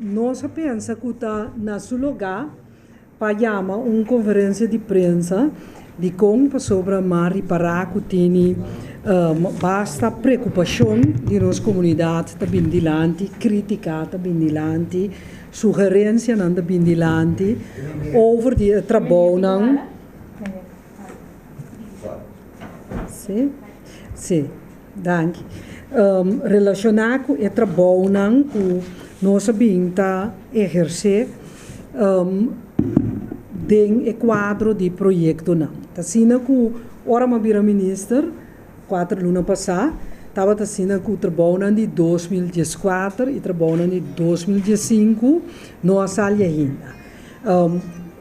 Nos a pensa ku ta na su lugá pa yama un konferensia di prensa dikon pasobra m'a ripará ku tini basta preokupashon di nos komunidat ta bin dilanti, krítika ta bin dilanti, sugerensianan ta bin dilanti over di e trabounan. Sí, sí, danki. Relashoná ku e trabounan ku nos a bin ta ehersé den e kuadro di proyektonan. Ta asina ku ora mi a bira minister kuater luna pasá, tabata asina ku trabounan di 2014 i trabounan di 2015 no a sali ainda.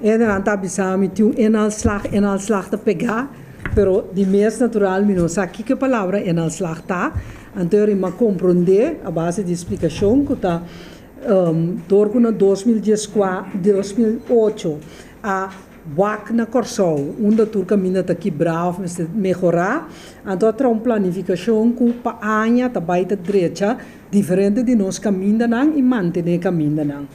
Hendenan ta bisa mi tin un inhaalslag, inhaalslag ta pegá, pero di mes natural mi no sa kiko e palabra inhaalslag ta. Anto eri mi a komprondé a base di splikashon ku ta dor ku na 2008 a wak na Kòrsou unda tur kaminda ta kibrá òf mester mehorá, anto a traha un planifikashon ku pa aña ta bai ta drecha diferente di nos kamindanan i mantené kamindanan.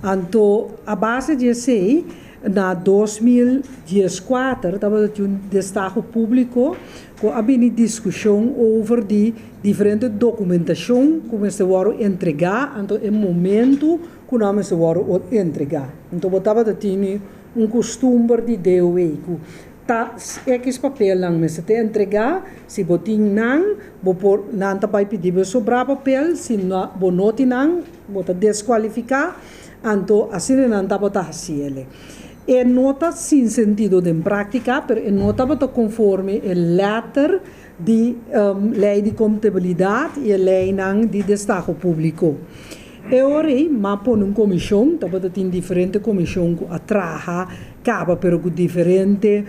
Anto a base di esei na 2014 tabata tin un destaho públiko ku a bini diskushon over di diferente dokumentashon ku mester wòrdu entregá, anto e momentu ku nan mester wòrdu entregá. Anto bo tabata tini un kustumber di DOW ku ta ekis papelnan mester ta entregá, si bo tin nan bo por nan ta bai pidi bo sobrá papel, si bo no tin nan bo ta deskualifiká, anto asina nan tabata hasi el'e. E no ta sin sentido den práktika, pero e no tabata konforme e lèter di lei di kontabilidat i e leinan di destaho públiko. E ora ei m'a pone un komishon, tabata tin diferente komishon ku a traha kaba pero ku diferente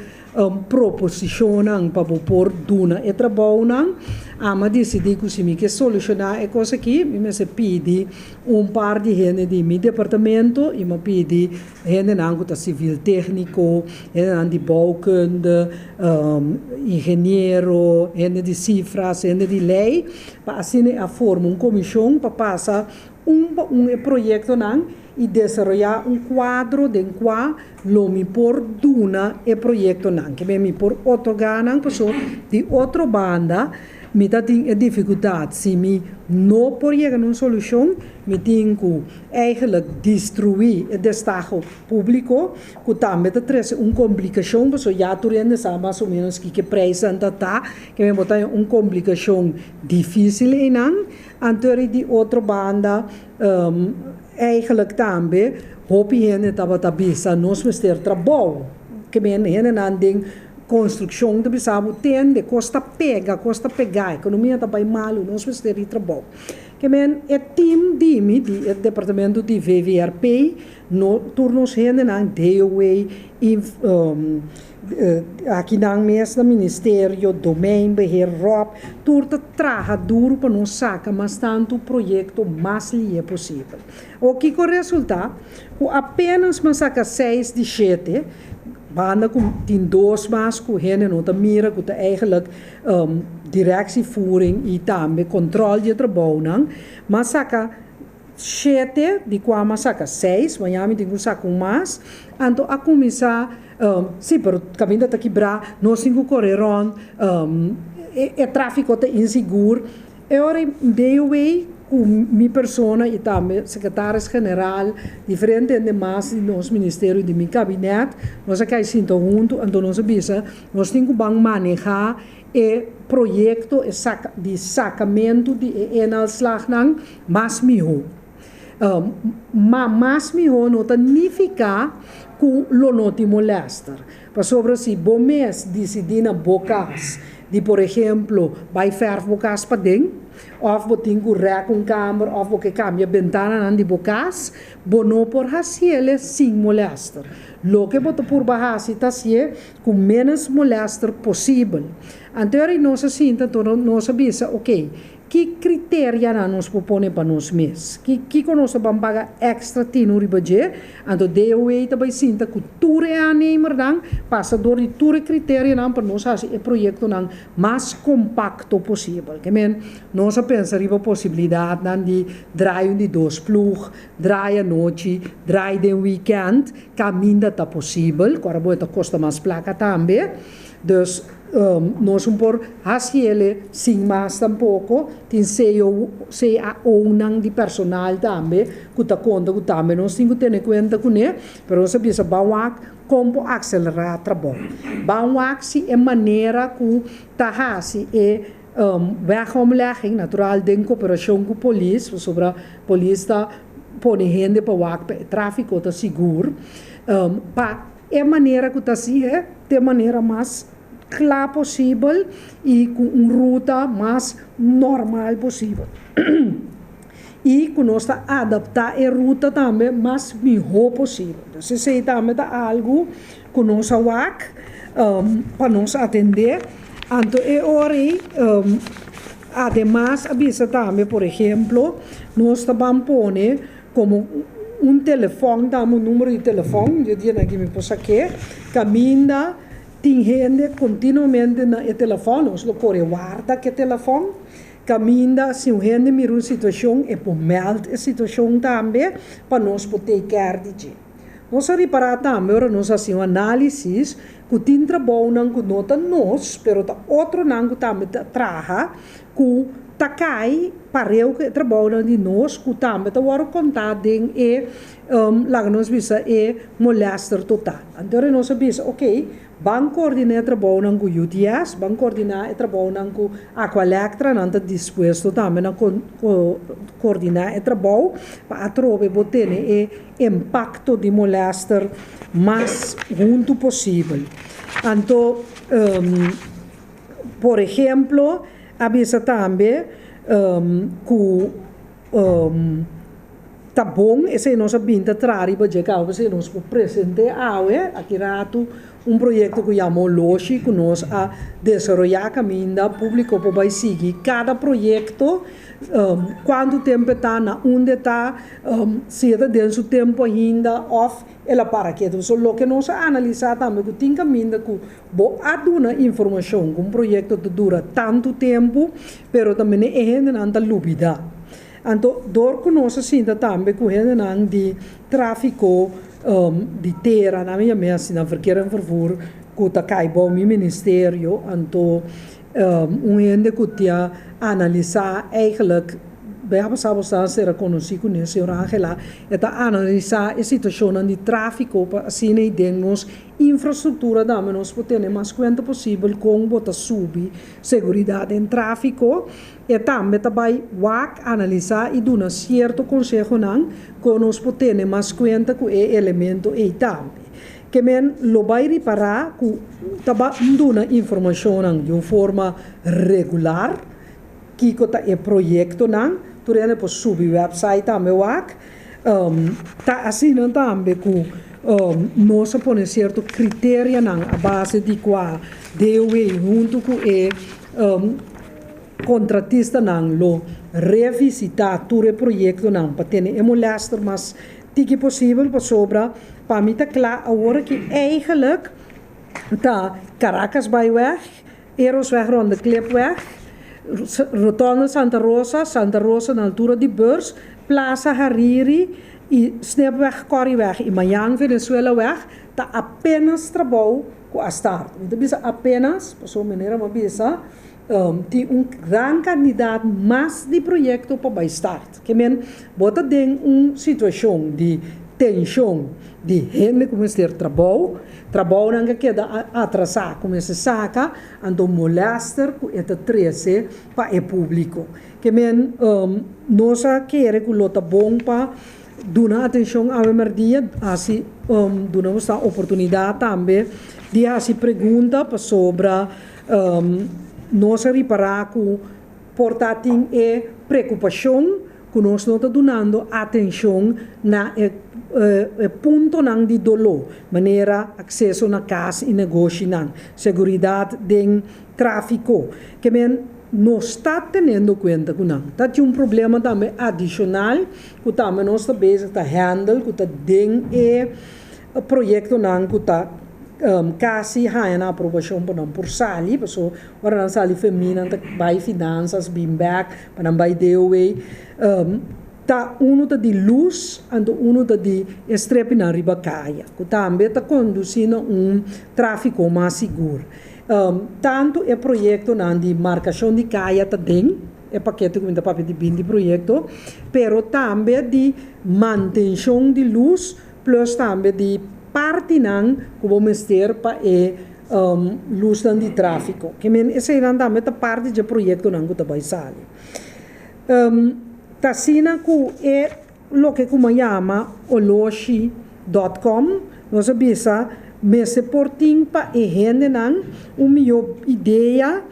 proposishonnan pa bo por duna e trabounan. Ami a disidí ku si mi ke solushoná e kos aki, mi mester pidi un par di hende di mi departamento i mi a pidi hendenan ku ta sivil tékniko, hendenan di bouwkunde, ingeniero, hende di sifras, hende di lei, pa asina a forma un komishon pa pasa un pa un e proyektonan i desaroyá un kuadro den kua lo mi por duna e proyektonan, ke mi por otorgá nan, paso di otro banda mi ta tin e difikultat si mi no por yega na un solushon, mi tin ku eigenlijk destruí e destaho públiko, ku tambe ta trese un komplikashon, paso ya tur hende sa mas o ménos kiko e preisnan ta ta, ke mi bo ta haña un komplikashon difísil einan. Anto di otro banda eigenlijk tambe hopi hende tabata bisa nos mester trabou, ke men hendenan den konstrukshon ta bisa bo tende kos ta pega, kos ta pega, ekonomia ta bai malu, nos mester di trabou. Ke men e team di mi di e departamento di VVRP, no tur nos hendenan, DOW, Akinan mes na Ministerio, Domeinbeheer, Rob, tur ta traha duru pa nos saka mas tantu proyekto mas lihe posibel. Awor kiko resulta? Ku apenas mas saka seis di shete, banda ku tin dos mas ku hende no ta mira ku ta eigenlijk directievoering i tambe control di e trabounan, mas saka Shete, di kua m'a saka seis, maña mi tin ku saka un mas. Anto a kuminsá, sí, pero kaminda ta kibrá, nos tin ku kore rònt, e tráfiko ta insigur. E ora ei DOW ku mi persona i tambe sekretaris general, diferente hende mas di nos ministerio i di mi kabinèt, nos a kai sinta huntu, anto nos a bisa nos tin ku ban manehá E proyekto e saka di sakamentu di e inhaalslagnan mas mihó. Ma mas mihó no ta nifiká ku lo no tin molèster. Pasobra si bo mes disidí na bo kas di por ehemplo bai fèrf bo kas paden òf bo tin ku rèk un kamer òf bo ke kambia bentananan di bo kas, bo no por hasiel sin molèster. Loke bo ta purba hasi ta hasié ku ménos molèster posibel. Anto ora nos a sinta, anto nos a bisa, ok, Ki kriterianan nos por pone pa nos mes? Ki kiko nos ta ban paga èkstra tinu riba dje? Anto DOW ta bai sinta ku tur e aannemernan, pasa dor di tur e kriterianan pa nos hasi e proyektonan mas kompakto posibel. Ke men, nos a pensa riba posibilidatnan di drai un di dos plug, drai anochi, drai den wikènt, kaminda ta posibel, ku ora bo e ta kosta mas plaka tambe. Dus nos un por haci ele sin mas tampoco. Tin CO, CAO-nan di personal tambe cu ta conta cu tambe nos tin cu tene cuenta cune. Pero nos a bisa ban wak con por acelera trabou. Ban wak si e manera cu ta haci e wegomlegging, natural den cooperacion cu polis, pasobra polis ta pone hende pa wak pa e trafico ta sigur, pa E manera ku ta hasié ta e manera mas kla posibel i ku un ruta mas normal posibel. I ku nos ta adaptá e ruta tambe mas mihó posibel. Entonces esei tambe ta algu ku nos a wak pa nos atendé. Anto e ora ei ademas a bisa tambe por ehemplo nos ta ban pone Komo un telefòn, dame un numero di telefòn, yo di nan ki mi por sak'é, kaminda tin hende kontinuamente na e telefòn, nos lo kore warda ku e telefòn, kaminda si un hende mira un situashon e por mèld e situashon tambe pa nos por take care di dje. Nos a ripará tambe ora nos hasi un análisis ku tin trabounan ku no ta nos, pero ta otronan ku tambe ta traha ku ta kai pareu ku e trabounan di nos ku tambe ta wòrdu kontá den e laga nos bisa e molèster total. Anto ora nos a bisa oke ban koordiná e trabounan ku UTS, ban koordiná e trabounan ku Aqualectra, nan ta dispuesto tambe na koordiná e trabou pa atrobe bo tene e impakto di molèster mas huntu posibel. Anto. Por ehemplo, a bisa tambe ku ta bon, esei nos a bin ta traha riba dje kaba p'esei nos por present'é awe aki ratu un proyekto ku yama Oloshi ku nos a desaroyá kaminda públiko por bai sigui kada proyekto kuantu tempu e ta, na unda e ta, si e ta den su tempu ainda òf el a para ketu. So loke nos a analisá tambe ku tin kaminda ku Bo a duna informashon ku un proyekto ta dura tantu tempu, pero ta mene e hendenan ta lubidá. Anto dor ku nos a sinta tambe ku hendenan di tráfiko di tera, nan a yam'é asina, Verkeer en Vervoer, ku ta kai bou mi ministerio, anto un hende ku ta analisá eigenlijk, Bia pasá bo sa sera konosí kuné, señor Angela, e ta analisá e situashonnan di tráfiko pa asina ei den nos Infrastruktura tambe nos por tene mas kuenta posibel kon bo ta subi seguridat den tráfiko. E tambe ta bai wak, analisá i duna sierto konsehonan kon nos por tene mas kuenta ku e elemento ei tambe. Ke men lo bai ripará ku ta ba duna informashonnan di un forma regular kiko ta e proyektonan. Tur hende por subi wèpsait tambe wak. Ta asina tambe ku nos a pone sierto kriterianan a base di kua DOW huntu ku e kontratistanan lo revisitá tur e proyektonan pa tene e molèster mas tiki posibel pasobra pa mi ta kla awor aki eigenlik ta Caracasbaaiweg, Erosweg Ronde Klipweg, Rotonde Santa Rosa, Santa Rosa na altura di Beurs, Plaza Hariri y Snipweg Corrieweg y mañan Venezuelaweg ta apenas trabou cu a start. Mi ta bisa apenas pasobra manera mi a bisa tin un gran cantidad mas di proyecto pa bay start. Ke men bo ta den un situacion di tension di hende cu mester trabou, Trabounan ke keda atrasá ku mester saka, anto molèster ku e ta trese pa e públiko. Ke men nos a kere ku lo ta bon pa duna atenshon awe mèrdia, hasi duna nos ta oportunidat tambe di hasi pregunta pasobra nos a ripará ku por ta tin e preokupashon ku nos no ta dunando atenshon na e puntonan di doló, manera akseso na kas i negoshinan, seguridat den tráfiko. Ke men. Nos ta teniendo kuenta ku nan. Ta tin un problema tambe adishonal ku tambe nos ta bezig ta handle ku ta den e proyektonan ku ta kasi haña nan aprobashon pa nan por sali, paso ora nan sali FEMI nan ta bai finansas bin bèk pa nan bai DOW. Ta unu ta di lus anto unu ta di e strepinan riba kaya ku tambe ta kondusí na un tráfiko mas sigur. Tantu e proyektonan di markashon di kaya ta den e pakete ku mi ta papia di binti proyekto, pero tambe di mantenshon di lus plus tambe di partinan ku bo mester pa e lusnan di tráfiko. Ke men eseinan tambe ta parti dje proyektonan ku ta bai sali. Ta asina ku e loke ku mi a yama oloshi dòt kòm, nos a bisa mester por tin pa e hendenan un mihó idea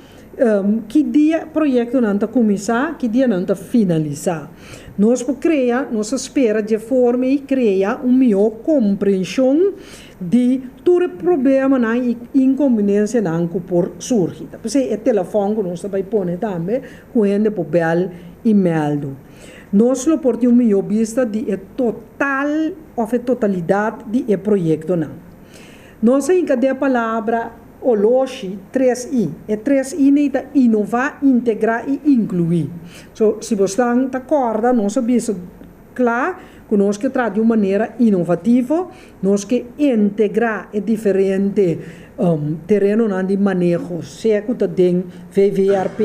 ki dia proyektonan ta kuminsá, ki dia nan ta finalisá. Nos por krea, nos a spera dje forma ei krea un mihó komprenshon di tur e problemanan i inkonbiniensianan ku por surgi. Ta p'esei e telefòn ku nos ta bai pone tambe ku hende por bèl i mèldu. Nos lo por tin un mihó bista di e total òf e totalidat di e proyektonan. Nos a hinka den e palabra oloshi tres i. E tres i nei ta inová, integrá i inkluí. So, si bosnan ta kòrda nos a bisa kla ku nos ke traha di un manera inovativo, nos ke integrá e diferente terenonan di maneho, sea ku ta den VVRP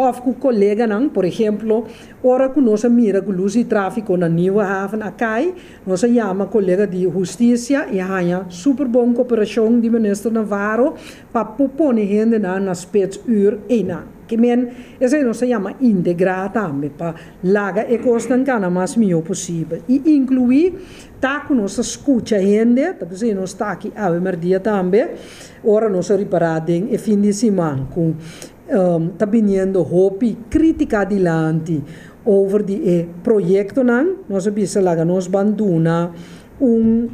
òf ku koleganan. Por ehemplo, ora ku nos a mira ku lus di tráfiko na Nieuwe Haven a kai, nos a yama kolega di hustisia i a haña super bon koperashon di Minister Navarro pa por pone hendenan na spetsuur einan. Ke men, esei nos ta yama integrá tambe, pa laga e kosnan kana mas mihó posibel. I inkluí ta ku nos ta skucha hende, ta p'esei nos ta aki awe mèrdia tambe, ora nos a ripará den e fin di siman ku ta biniendo hopi krítika dilanti over di e proyektonan, nos a bisa laga nos ban duna un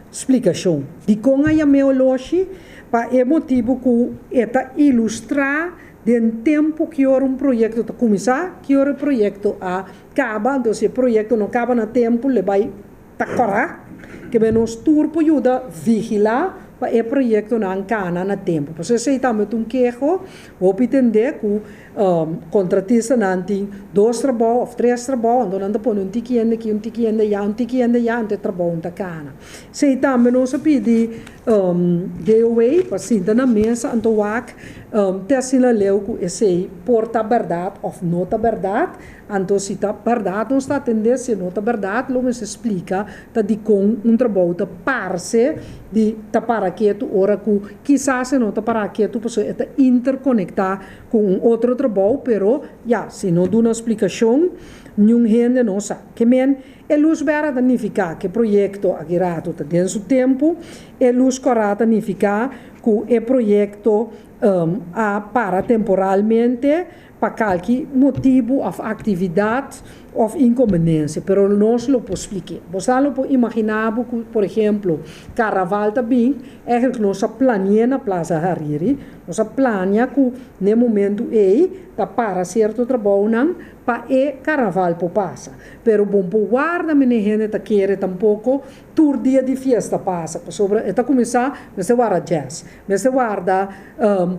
splikashon. Dikon a yam'é oloshi? Pa e motibu ku e ta ilustrá den tempu ki ora un proyekto ta kuminsá, ki ora e proyekto a kaba. Anto si e proyekto no kaba na tempu, le bai ta kòrá. Ke men nos tur por yuda vigilá pa e proyektonan kana na tempu. Pasobra esei tambe ta un keho hopi tendé ku Kontratistanan tin dos trabou òf tres trabou, anto nan ta pone un tiki hende aki, un tiki hende aya, un tiki hende aya, anto e trabou no ta kana. Esei tambe nos a pidi DOW pa sinta na mesa anto wak te asina leu ku esei por ta bèrdat òf no ta bèrdat. Anto si ta bèrdat nos ta atendé, si no ta bèrdat lo mester splika ta dikon un trabou ta parse di ta para ketu ora ku kisas e no ta para ketu pasobra e ta interkonektá ku un otro trabou, pero ya, si no duna splikashon niun hende no sa. Ke men, e lus bèrdè ta nifiká ku e proyekto aki ratu ta den su tempu, e lus kòrá ta nifiká ku e proyekto a para temporalmente pa kalki motibu òf aktividat òf inkonbenensia, pero nos lo por splik'é. Bo sa lo por imaginá bo ku, por ehemplo, karnaval ta bin, ègentlik nos a plani'é na Plaza Hariri, nos a plania ku n'e momentu ei ta para sierto trabounan pa e karnaval por pasa. Pero bo por warda mene hende ta kere tampoko tur dia di fiesta pasa, pasobra e ta kuminsá mester warda jazz, mester warda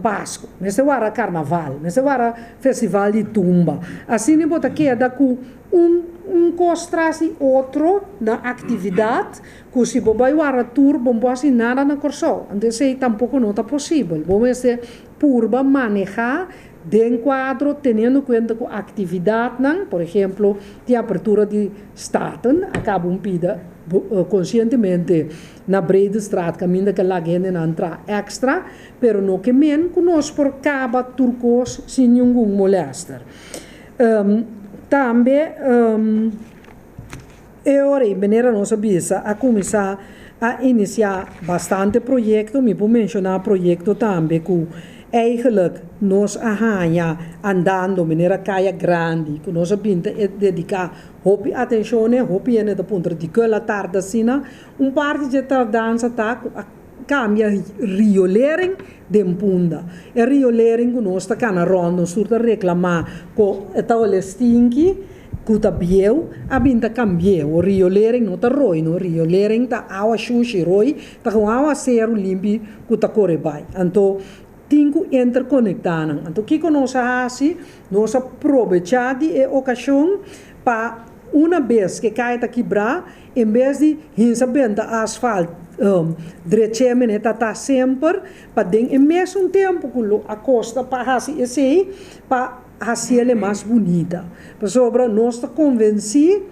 Pasku, mester warda karnaval, mester warda festival di tumba. Asina bo ta keda ku un un kos tras di otro na aktividat ku si bo bai warda tur bo no por hasi nada na Kòrsou. Anto esei tampoko no ta posibel. Bo mester purba manehá den kuadro teniendo kuenta ku aktividatnan, por ehemplo tin apertura di Staten, a kaba un pida konsientemente na Breedestraat kaminda ke laga hendenan tra èkstra, pero no ke men ku nos por kaba tur kos sin ningun molèster. Tambe e ora ei manera nos a bisa a kuminsá a inisiá bastante proyekto, mi por menshoná proyekto tambe ku eigenlijk nos a haña andando manera Kaya Grandi ku nos a bin ta dediká hopi atenshon n'e, hopi hende ta puntra dikon el a tarda asina. Un parti dje tardansa ta ku a kambia riolering den Punda. E riolering ku nos ta kana rònt, nos tur ta reklamá ku e ta wòrdu stinki, ku ta bieu, a bin ta kambi'é. Awor riolering no ta roi no, riolering ta awa shushi, roi ta kon awa seru limpi ku ta kore bai. Anto tin ku interkonektá nan. Anto kiko nos a hasi? Nos a probechá di e okashon pa una bes ku e kaya ta kibrá, en bes di hinsa benta asfalt drech'é mene ta ta semper, pa den e mesun tempu ku lo a kosta pa hasi esei, pa hasiel e mas bunita. Pasobra nos ta konvensí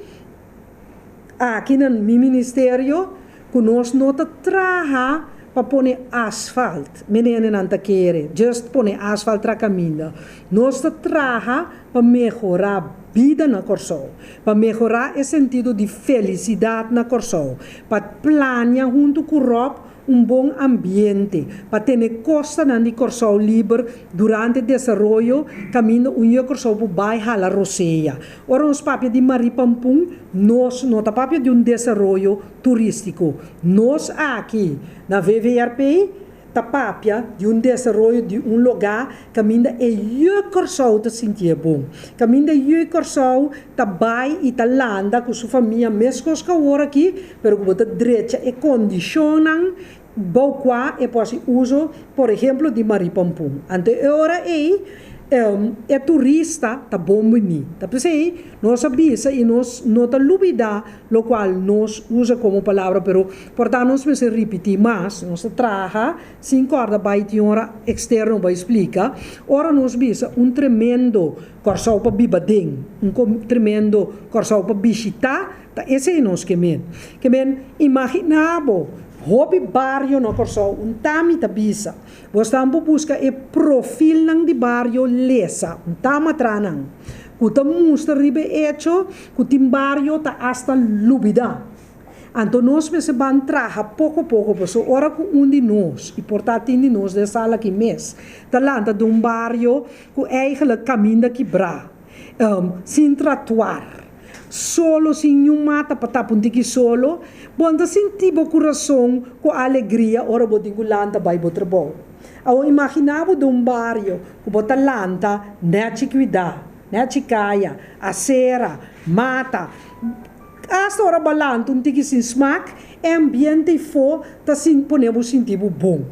aki na mi ministerio ku nos no ta traha pa pone asfalt, mene hendenan ta kere, just pone asfalt tra kaminda. Nos ta traha pa mehorá bida na Kòrsou, pa mehorá e sentido di felisidat na Kòrsou, pa plania huntu ku Rob un bon ambiente, pa tene kostanan di Kòrsou liber durante desaroyo kaminda un yu Kòrsou por bai hala rosea. Ora nos papia di Marie Pampun, nos no ta papia di un desaroyo turístiko. Nos aki na VVRP ta papia di un desaroyo di un lugá kaminda e yu Kòrsou ta sintié bon, kaminda e yu Kòrsou ta bai i ta landa ku su famia meskos ku awor aki, pero ku bo ta drecha e kondishonnan bou kua e por hasi uso, por ehemplo, di Marie Pampun. Anto e ora ei e turista ta bon bini. Ta p'esei nos a bisa i nos no ta lubidá lokual nos usa komo palabra, pero por ta nos mester ripití mas, nos ta traha sin kòrda bai tin ora eksterno bai splika, ora nos bisa un tremendo Kòrsou pa biba den, un tremendo Kòrsou pa bishitá, ta esei nos ke men. Ke men, imaginá bo, hopi bario na Kòrsou, un tami ta bisa, bo stan por buska e profilnan di bario lesa, un tama tra nan, ku ta mustra riba e echo ku tin bario ta asta lubidá. Anto nos mester ban traha poko poko pasobra ora ku un di nos, i por ta tin di nos den sala aki mes, ta lanta den un bario ku eigenlijk kaminda kibrá, sin tratuar, solo sin niun mata pa tapa un tiki solo, bo no ta sinti bo kurason ku alegria ora bo tin ku lanta bai bo trabou. Awor imaginá bo den un bario ku bo ta lanta nèchi kuidá, nèchi kaya, asera, mata, asta ora bo a lanta un tiki sin smak, e ambiente ifó ta pone bo sinti bo bon.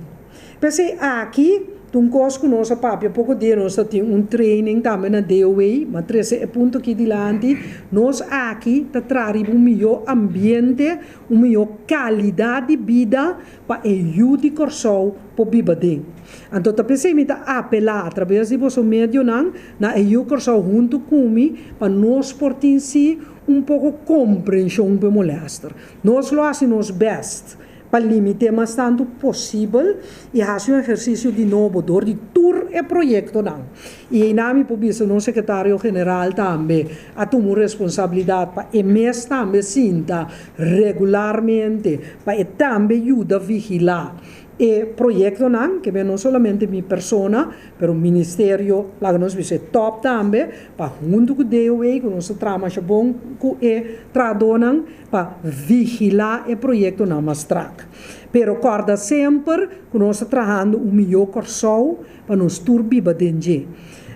P'esei aki ta un kos ku nos a papia poko dia, nos ta tin un training tambe na DOW, m'a trese e punto aki dilanti, nos aki ta traha riba un mihó ambiente, un mihó kalidat di bida pa e yu di Kòrsou por biba den. Anto ta p'esei mi ta apelá atraves di boso medionan na e yu Kòrsou huntu ku mi pa nos por tin si un poko komprenshon p'e molèster. Nos lo hasi nos bèst pa limité mas tantu posibel i hasi un ehersisio di nobo dor di tur e proyektonan. I einan mi por bisa nos sekretario general tambe a tuma un responsabilidat pa e mes tambe sinta regularmente pa e tambe yuda vigilá e proyektonan, ke no solamente mi persona, pero ministerio, laga nos bisa e top tambe, pa huntu ku DOW ku nos ta traha masha bon ku e trahadónan, pa vigilá e proyektonan mas strak. Pero kòrda semper ku nos ta trahando un mihó Kòrsou pa nos tur biba den dje.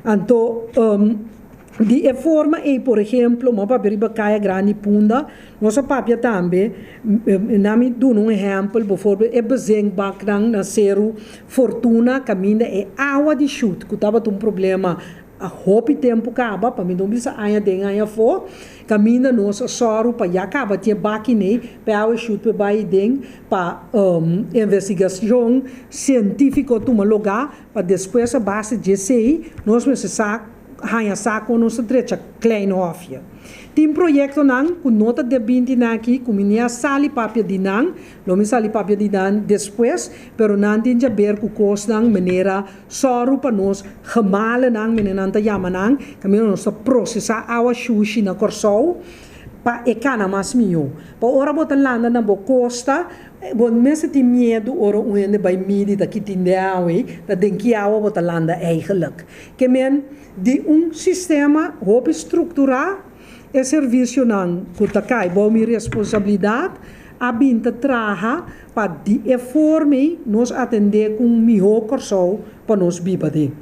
Anto, di e forma ei, por ehemplo, mi a papia riba Kaya Grandi Punda, nos a papia tambe, na mi duna un ehèmpel, bovoorbeeld e bezinkbaknan na Seru Fortuna kaminda e awa di shut ku tabata un problema A hopi tempu kaba, pa mi no bisa aña den aña afó, kaminda nos a sòru pa ya kaba tin e baki nei, pa e awe shut pa e bai den pa investigashon sientífiko tuma lugá, pa despues a base di esei nos mester sa haña sa kon nos ta drecha Klein Hofje. Tin proyektonan ku no ta debí di nan aki, ku mi ni a sali papia di nan, lo mi sali papia di nan despues, pero nan tin djaber ku kosnan manera Sòru pa nos gemalenan, mene nan ta yama nan, kaminda nos ta prosesá awa shushi na Kòrsou pa e kana mas mihó. Pa ora bo ta landa na bo kosta, bo no mester tin miedu ora un hende bai midi ta ki tin den awa ei, ta den ki awa bo ta landa eigenlijk. Ke men di un sistema hopi strukturá, e servisionan ku ta kai bou mi responsabilidat. a bin ta traha pa di e forma ei nos atendé ku un mihó Kòrsou pa nos biba den.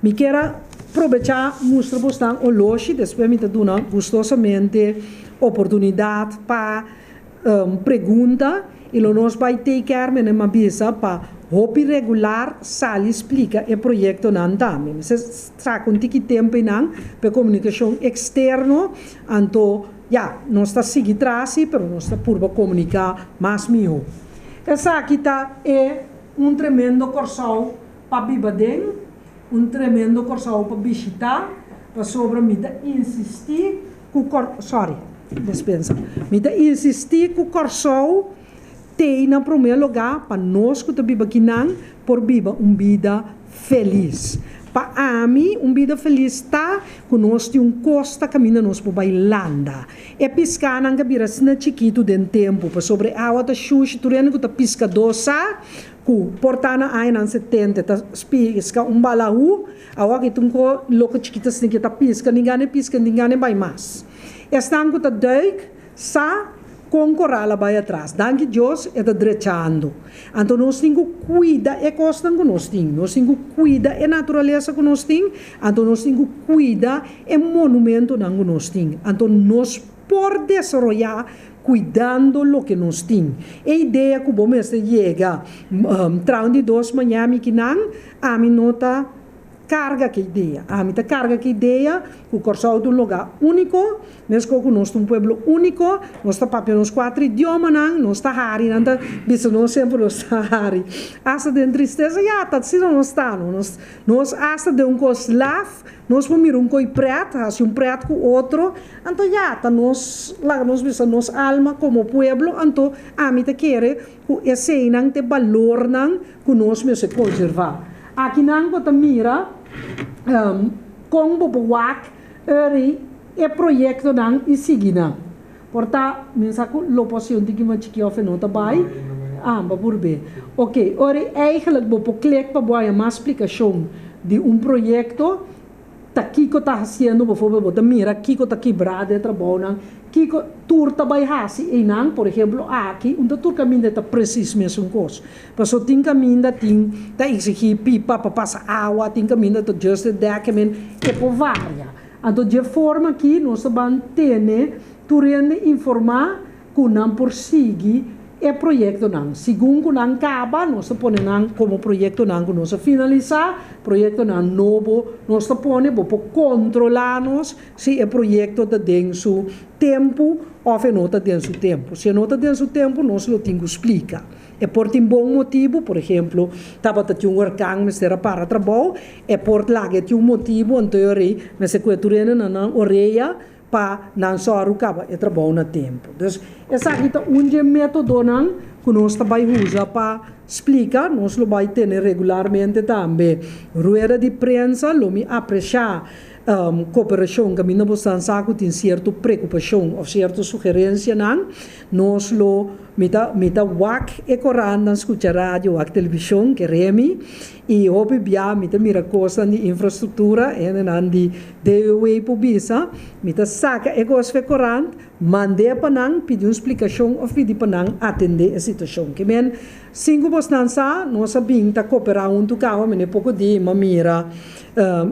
Mi kier a probechá mustra bosnan oloshi, despues mi ta duna gustosamente oportunidat pa pregunta i lo nos bai take care mene m'a bisa pa hopi regular sali splika e proyektonan tambe. Mester saka un tiki tempu einan pa e komunikashon eksterno, anto ya, nos ta sigui tras si, pero nos ta purba komuniká mas mihó. Esaki ta e un tremendo Kòrsou pa biba den, un tremendo Kòrsou pa bishitá, pasobra mi ta insistí ku Kòr, sorry, despensa, mi ta insistí ku Kòrsou t'ei na promé lugá pa nos ku ta biba kinan por biba un bida felis. Pa ami, un bida felis ta ku nos tin un kosta kaminda nos por bai landa. E piskanan ka bira asina chikitu den tempu, pasobra e awa ta shushi, tur hende ku ta piskadó sa ku por ta na añanan setenta ta piska un balahu, awor aki ta un ko loko chikito asina ke ta piska, ni gana e piska ni gana e bai mas. Esnan ku ta duik sa kon koral a bai atras. Danki Dios e ta drechando. Anto nos tin ku kuida e kosnan ku nos tin, nos tin ku kuida e naturalesa ku nos tin, anto nos tin ku kuida e monumentonan ku nos tin. Anto nos por desaroyá kuidando loke nos tin. E idea ku bo mester yega traun di dos maña mi kinan, ami no ta karga ku e idea. Ami ta karga ku e idea ku Kòrsou ta un lugá úniko, meskos ku nos ta un pueblo úniko, nos ta papia nos kuater idiomanan, nos ta hari, nan ta bisa nos semper nos ta hari. Asta den tristesa, ya, ta asina nos ta, no. Nos asta den un kos laf. Nos por mira un koi pret, hasi un pret ku otro, anto ya, ta nos, laga nos bisa, nos alma komo pueblo, anto ami ta kere ku eseinan ta e balornan ku nos mester konservá. Akinan bo ta mira kon bo por wak eri e proyektonan i sigui nan. Por ta, mi sa ku lo por hasi un tiki mas chikí òf e no ta bai. Ah, bo por be. Oké, ora eigenlijk bo por klik pa bo haña mas splikashon di un proyekto, ta kiko ta hasiendo, bijvoorbeeld bo ta mira kiko ta kibrá den e trabounan, kiko tur ta bai hasi einan, por ehemplo aki, un ta tur kaminda e ta presis mesun kos. Pasobra tin kaminda tin ta eksigí pipa pa pasa awa, tin kaminda ta just e dèkemen, e por varia. Anto dje forma aki nos ta ban tene tur hende informá ku nan por sigui e proyektonan. Segun ku nan kaba nos ta pone nan komo proyektonan ku nos a finalisá, proyektonan nobo nos ta pone, bo por kontrolá nos si e proyekto ta den su tempu òf e no ta den su tempu. Si e no ta den su tempu nos lo tin ku splika. E por tin bon motibu, por ehemplo, tabata tin un orkan mester a para trabou, e por laga e tin un motibu, anto e orei mester kue tur hende na nan orea pa nan sòru kaba e trabou na tempu. Dus esaki ta un dje metodonan ku nos ta bai usa pa splika. Nos lo bai tene regularmente tambe rueda di prensa, lo mi apresiá koperashon kaminda bo stan sa ku tin sierto preokupashon òf sierto sugerensianan. Nos lo, mi ta, mi ta wak e korantnan, skucha radio, wak televishon, kere mi, i hopi bia mi ta mira kosnan di infrastruktura, hendenan di DOW por bisa, mi ta saka e kos for e korant, mand'é pa nan, pidi un splikashon òf pidi pa nan atendé e situashon. Ke men, sin ku bosnan sa, nos a bin ta koperá huntu kaba, mene poko di mi a mira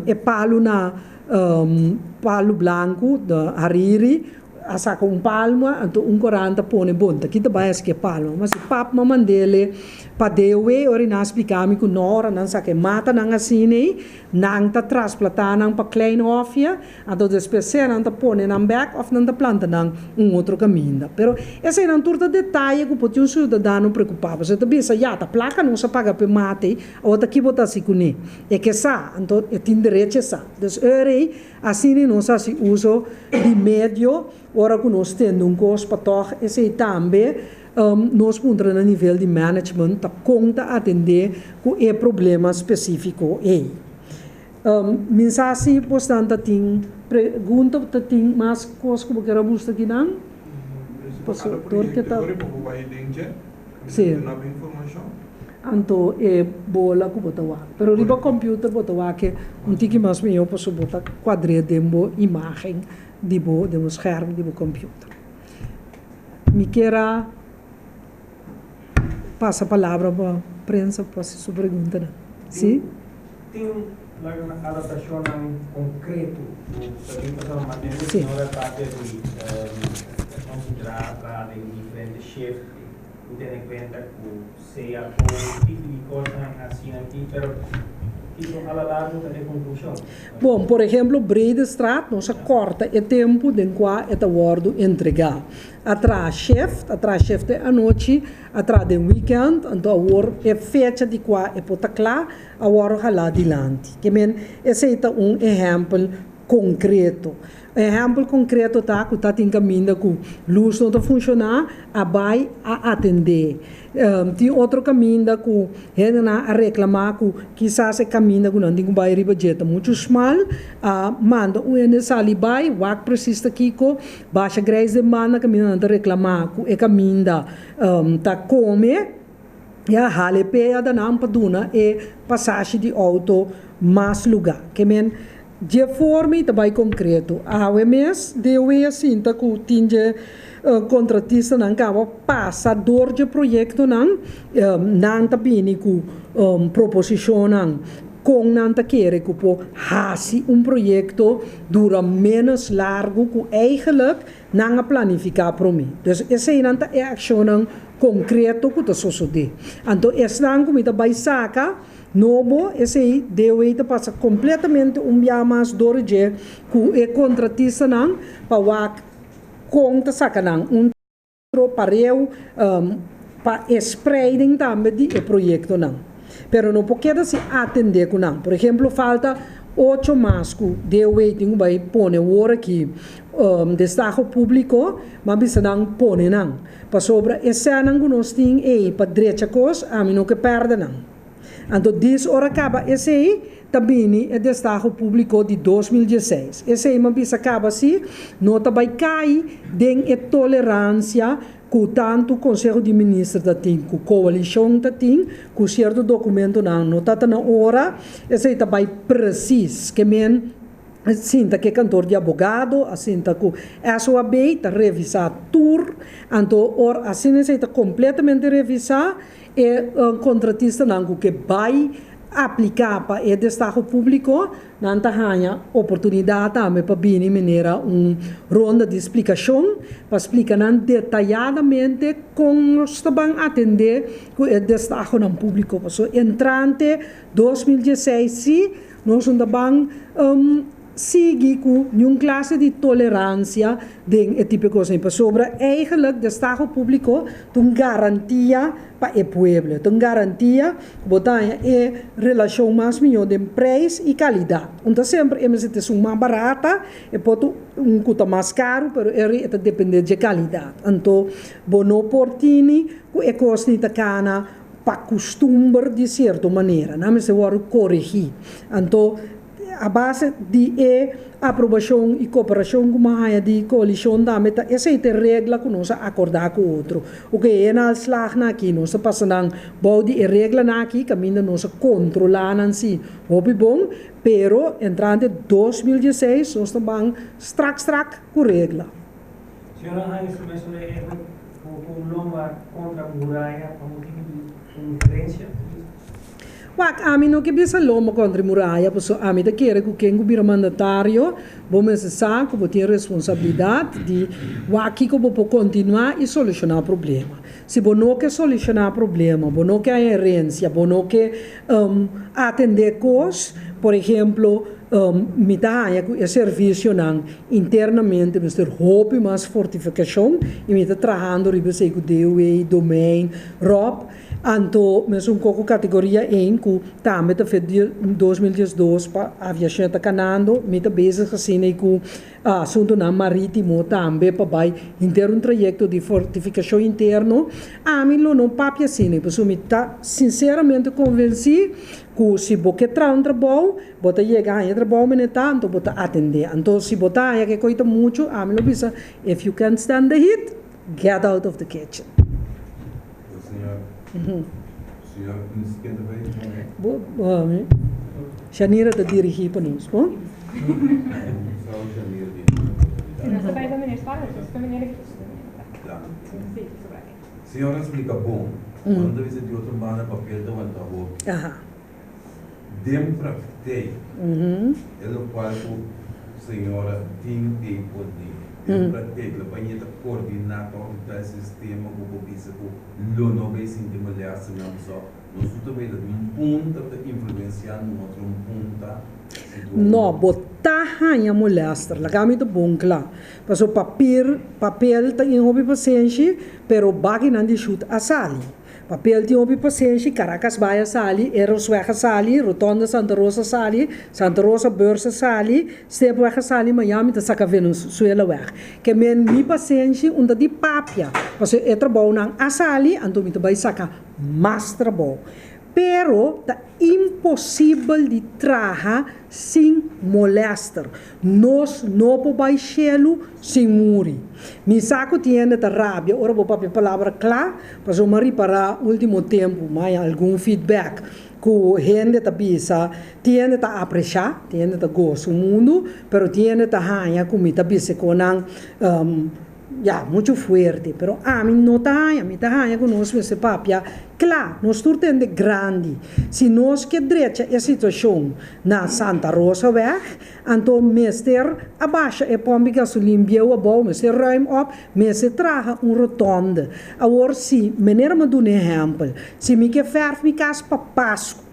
e palu na Palu Blanku, Hariri, A saka un palma, anto un korant a pone bon, ta kita bai a ske palma. Ma si pap ma mandele pa DOW, ora i nan a splika mi ku no ora nan saka e matanan asina ei, nan ta trasplata nan pa Klein Hofje, anto despues sea nan ta pone nan bek of nan ta planta nan un otro kaminda. Pero eseinan tur ta detaye ku por tin un siudadano preokupá, pasobra e ta bisa, ya, ta plaka nos a paga pa e mata ei, awor ta ki bo ta hasi kuné? E ke sa, anto e tin derecho e sa. Dus ora ei Asina nos hasi uso di medio ora ku nos tende un kos pa tòg esei tambe nos puntra na nivel di management ta kon ta atendé ku e problema spesífiko ei. Mi sa si bosnan ta tin pregunta ta tin mas kos ku bo kier a busta kinan? Pasobra dor ke ta. Sí. Anto e bola ku bo ta wak. Pero riba computer bo ta wak e un tiki mas mihó pasobra bo ta kuadr'é den bo imágen di bo, den bo scherm di bo computer. Mi kier a. pasa palabra pa prensa pa hasi su preguntanan. Si? Tin algun adaptashonnan konkreto ku ta bin pasobra mantende señora papia di nos traha den diferente shift ku tene kuenta ku sea ku tipo di kosnan asina aki pero kiko a la largo ta e konklushon? Bon, por ehemplo Breedestraat nos a kòrta e tempu den kua e ta wòrdu entregá. A traha shift, a traha shift den anochi, a traha den weekend, anto awor e fecha di kua e por ta kla a wòrdu halá dilanti. Ke men esei ta un ehèmpel konkreto. Ehèmpel konkreto ta ku ta tin kaminda ku lus no ta funshoná, a bai a atendé. Tin otro kaminda ku hendenan a reklamá ku kisas e kaminda ku nan tin ku bai riba dje ta muchu smal, a manda un hende sali bai wak presis ta kiko, basha grijs den banda kaminda nan ta reklamá ku e kaminda ta kome, ya hala e pea da nan pa duna e pasashi di outo mas lugá. Ke men Dje forma i ta bai konkreto. Awe mes DOW a sinta ku tin dje kontratistanan kaba pasa dor dje proyektonan. Nan ta bini ku proposishonnan kon nan ta kere ku por hasi un proyekto dura ménos largu ku eigenlik nan a planifiká promé. Dus eseinan ta e akshonnan konkreto ku ta sosodé. Anto esnan ku mi ta bai saka. Nobo, esei DOE ta pasa kompletamente un bia mas dor dje ku e kontratistanan pa wak kon ta saka nan un otro pareu pa e spreiding tambe di e proyektonan. Pero no por keda sin atende ku nan. Por ehemplo falta ocho mas ku DOE tin ku bai pone wor aki destaho públiko, ma bisa nan pone nan. Pasobra e sènnan ku nos tin ei pa drecha kos, ami no ke pèrdè nan. Anto dis ora kaba esei, ta bini e destaho públiko di 2016. Esei mi a bisa kaba si, no ta bai kai den e toleransia ku tantu Konseho di Minister ta tin, ku koalishon ta tin, ku sierto dokumentonan no ta ta na ora. Esei ta bai presis. Ke men sinta ku e kantor di abogado, a sinta ku SOAB ta revisá tur. Anto ora asina esei ta kompletamente revisá. E kontratistanan ku ke bai apliká pa e destaho públiko, nan ta haña oportunidat tambe pa bini manera un ronda di splikashon pa splika nan detayadamente kon nos ta ban atendé ku e destahonan públiko. Pasobra entrante 2016 sí nos no ta ban sigui ku niun klase di toleransia den e tipo kos ei, pasobra eigenlijk destaho públiko ta un garantia pa e pueblo, ta un garantia ku bo ta haña e relashon mas mihó den preis i kalidat. Un ta semper e mester ta esun mas barata, e por ta un ku ta mas karu, pero e ta depende dje kalidat. Anto bo no por tini ku e kos ni ta kana pa kustumber di sierto manera, nan mester wòrdu koregí. Anto A base di e aprobashon i koperashon ku m'a haña di koalishon tambe ta esei ta e regla ku nos a akordá ku otro. Oke, e naalslagnan aki nos ta pasa nan bou di e reglanan aki kaminda nos a kontrolá nan si hopi bon, pero entrante 2016 nos ta ban strak strak ku regla. Señora haña su mes un ehempel ku un lomba kontra muraya pa motibu di un diferensia. Wak, ami no ke bisa lomba kontra e muraya, pasobra ami ta kere ku ken ku bira mandatario, bo mester sa ku bo tin e responsabilidat di wak kiko bo por kontinuá i solushoná problema. Si bo no ke solushoná problema, bo no ke haña herensia, bo no ke atendé kos, por ehemplo, mi ta haña ku e servisionan internamente mester hopi mas fortifikashon i mi ta trahando riba esei ku DOW, Domein, Rob. Anto mesun koko kategoria ein ku tambe ta fet di 2012 pa aviashon ta kanando, mi ta bezig asina ku asuntunan maritimo tambe pa bai henter un trayekto di fortifikashon interno. Ami lo no papia asina pasobra mi ta sinseramente konvensí ku si bo ke traha un trabou, bo ta yega haña e trabou mene ta, anto bo ta atendé. Anto si bo ta haña ke koi ta muchu, ami lo bisa, if you can't stand the heat, Get out of the kitchen. Shanira ta dirigi pa nos, bon? Señor a splika bon. Ora ta bisa di otro banda papel ta wanta hopi. Den praktijk e lokual ku señora tin ei pone den praktijk lo baña ta koordiná tòg di tal sistema ku bo bisa ku lo no bai sinti molèster nan pasobra nos tur ta bai ta di un punta ta influensiá un otro un punta si tu. No, bo ta haña molèster, laga mi ta bon kla. Pasobra papir, papel ta in hopi pasenshi, pero bakinan di shut a sali. Papel tin hopi pasenshi, Caracas Bay a sali, Erosweg a sali, Rotonda Santa Rosa a sali, Santa Rosa Beurs a sali, Stepweg a sali, Miami ta saka Venezuelaweg. Ke men mi pasenshi un ta di papia, pasobra e trabounan a sali, anto mi ta bai saka mas trabou. Pero ta imposibel di traha sin molèster. Nos no por bai shelu sin muri. Mi sa ku tin hende ta rabia ora bo papia palabra kla, pasobra mi a ripará último tempu mi haña algun feedback ku hende ta bisa, tin hende ta apresiá, tin hende ta gosa un mundu, pero tin hende ta haña ku mi ta bisa ku nan Ya, muchu fuerte, pero ami no ta haña, mi ta haña ku nos mester papia kla, nos tur ta hende grandi. Si nos ke drecha e situashon na Santa Rosaweg, anto mester a basha e pòmp di gasolin bieu abou, mester ruim op, mester traha un rotonde. Awor si, meneer a duna ehèmpel, si mi ke fèrf mi kas pa Pasku,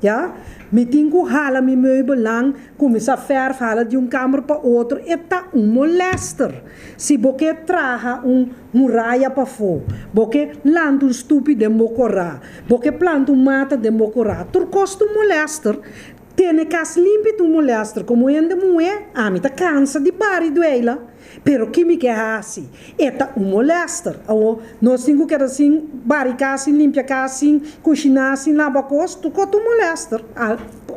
Ya, mi tin ku hala mi meubelnan, kuminsá fèrf hala di un kamber pa otro, e ta un molèster. Si bo ke traha un muraya pafó, bo ke lanta un stupi den bo korá, bo ke planta un mata den bo korá, tur kos ta un molèster. Tene kas limpi ta un molèster. Komo hende muhé, ami ta kansa di bari dueila. Pero ki mi ke hasi? E ta un molèster. Awor, nos tin ku keda sin bari kas, sin limpia kas, sin kushiná, sin laba kos? Tur kos ta un molèster.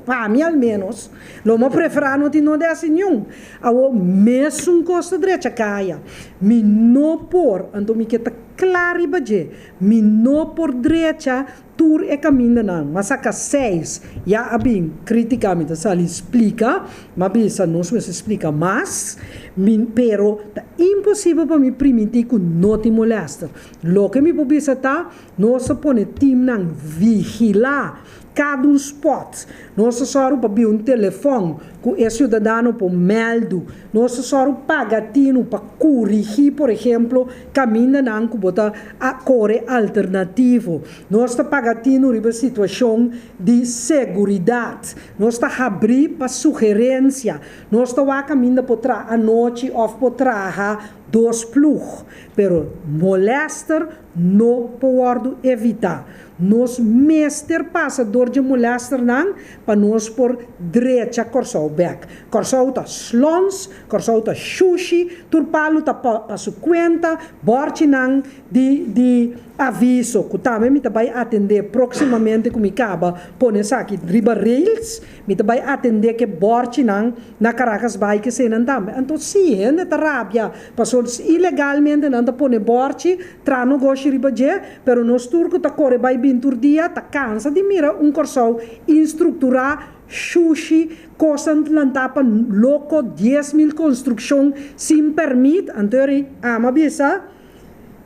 Pa mi al ménos. Lo mi a preferá no tin no di hasi niun. Awor, mesun kos ta drecha kaya. Mi no por, anto mi ke ta kla riba dje, mi no por drecha Tur e kamindanan, m'a saka seis, ya a bin kritika, mi ta sali splika, m'a bisa nos mester splika mas, mi, pero ta imposibel pa mi primintí ku no tin molèster. Loke mi por bisa ta, nos ta pone timnan vigilá kada un spòt, nos ta sòru pa bin un telefòn ku e siudadano por mèldu, nos ta sòru paga tinu pa kurigí, por ehemplo, kamindanan ku bo ta a kore alternativo. Nos ta paga tinu riba situashon di seguridat. Nos ta habrí pa sugerensia. Nos ta wak kaminda por traha anochi òf por traha dos plug. Pero molèster no por wòrdu evitá. Nos mester pasa dor dje molèsternan pa nos por drecha Kòrsou bèk. Kòrsou ta slòns, Kòrsou ta shushi, tur palu ta pa su kuenta, bòrchinan di di aviso ku tambe mi ta bai atendé próksimamente ku mi kaba pone esaki riba rails, mi ta bai atendé ku e bòrchinan na Caracas Bay ku eseinan tambe. Anto si hende ta rabia pasobra ilegalmente nan ta pone bòrchi, traha nogoshi riba dje, pero nos tur ku ta kore bai bin tur dia ta kansa di mira un Kòrsou instrukturá, Shushi, kosnan lantá pa loko, 10,000 konstrukshon sin pèrmit, anto eri ama bisa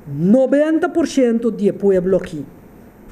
90% di e pueblo aki.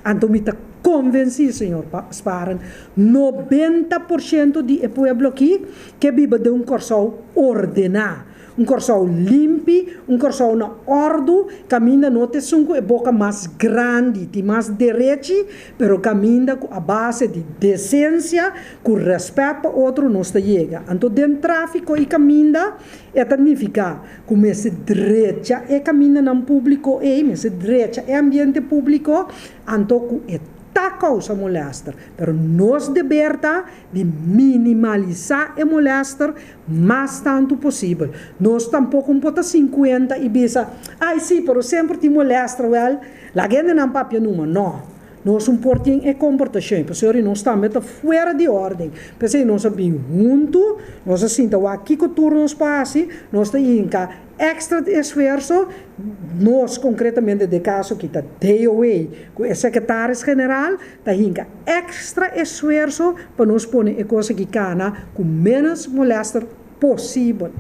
Anto mi ta konvensí, señor Sparen, 90% di e pueblo aki ke biba den un Kòrsou ordená. Un Kòrsou limpi, un Kòrsou na òrdu, kaminda no ta esun ku e boka mas grandi tin mas derechi, pero kaminda ku a base di desensia, ku rèspèt pa otro nos ta yega. Anto den tráfiko i kaminda e ta nifiká ku mester drecha e kamindanan públiko ei, mester drecha e ambiente públiko, anto ku e ta kousa molèster. Pero nos deber ta di minimalisá e molèster mas tantu posibel. Nos tampoko un por ta sinkuenta i bisa, Ai sí, pero semper tin molèster. Wèl, laga hendenan papia numa. Nò, nos un por tin e komportashon. Pasobra nos tambe ta fuera di órden. P'esei nos a bin huntu, nos a sinta wak kiko tur nos por hasi, nos ta hinka èkstra esfuerso, nos konkretamente den e kaso aki ta DOA ku e sekretaris general, Ta hinka extra esfuerso pa nos pone e kos aki kana ku menos molester posibel.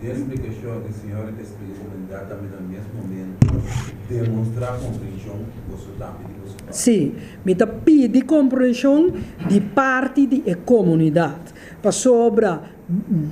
Den splikashon e señora ta splika komunidat tambe na mes momento. Demonstrá komprenshon boso tambe di boso parti. Sí, mi ta pidi komprenshon di parti di e komunidat, pasobra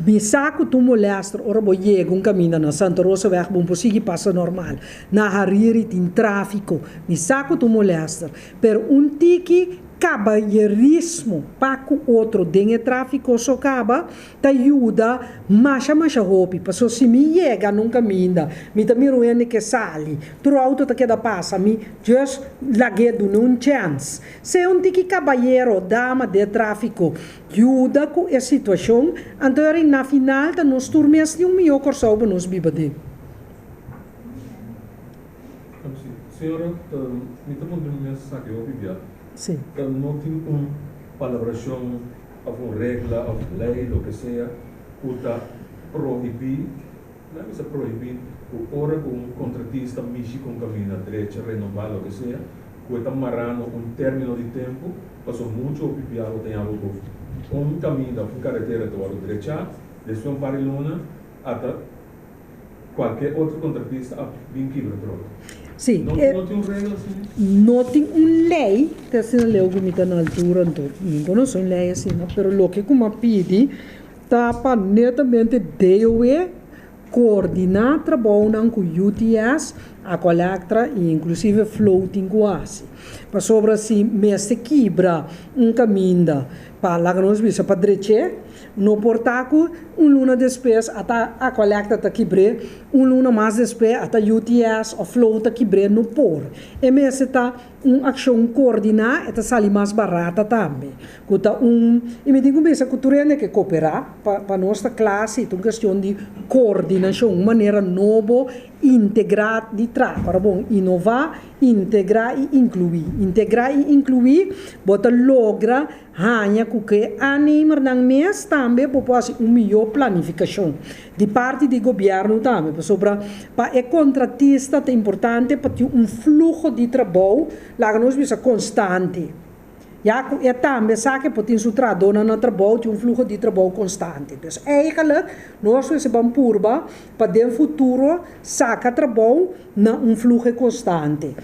mi sa ku ta un molèster ora bo yega un kaminda na Santa Rosaweg, bo no por sigui pasa normal. Na Hariri tin tráfiko, mi sa ku ta un molèster, pero un tiki kabayerismo pa ku otro den e tráfiko so kaba ta yuda masha masha hopi, paso si mi yega na un kaminda mi ta mira un hende ke sali, tur outo ta keda pasa, mi just lag'é duna un chèns. Sea un tiki kabayero, dama den tráfiko, yuda ku e situashon, anto ora na final ta nos tur mes tin un mihó Kòrsou pa nos biba den. Señora, mi ta puntra mi mes esaki hopi bia. No tin un palabrashon of un regla of ley loke sea cu ta prohibi, no a bisa prohibi, cu ora cu un contratista mishi cu un caminda drecha, renoba, loke sea, cu e ta marando un termino di tempo, pasobra mucho hopi bia bo ta yama cu un caminda of un caretera ta wordo drecha, despues un par di luna ata Cualke otro contratista a bin kibra trot. Sí, No, e no tin un regla asina? No tin un ley, te asina leu cu mi ta na altura anto mi conoce un ley asina, pero loke cu mi a pidi ta pa netamente DOE coordina trabounan cu UTS, Aqualectra y inclusive Flow tin cu haci. Pasobra si mester kibra un caminda pa laga nos bisa pa dreche, No por ta ku un luna despues ata Aqualectra ta kibr'é, un luna mas despues ata UTS òf Flow ta kibr'é, no por. E mester ta un akshon koordiná, e ta sali mas barata tambe. Ku ta un, i mi tin ku bisa ku tur hende ke koperá pa pa nos ta kla si ta un kestion di koordinashon, un manera nobo integrá di traha. Ora bon, inová, integrá i inkluí. Integrá i inkluí bo ta logra Haña ku ke aannemernan mes tambe bo por hasi un mihó planifikashon di parti di gobièrnu tambe, pasobra pa e kontratista ta importante pa tin un fluho di trabou, laga nos bisa konstante, ya ku e tambe sa ke por tin su trahadónan na trabou, tin un fluho di trabou konstante. Dus eigentlik nos mester ban purba pa den futuro saka trabou na un fluho konstante.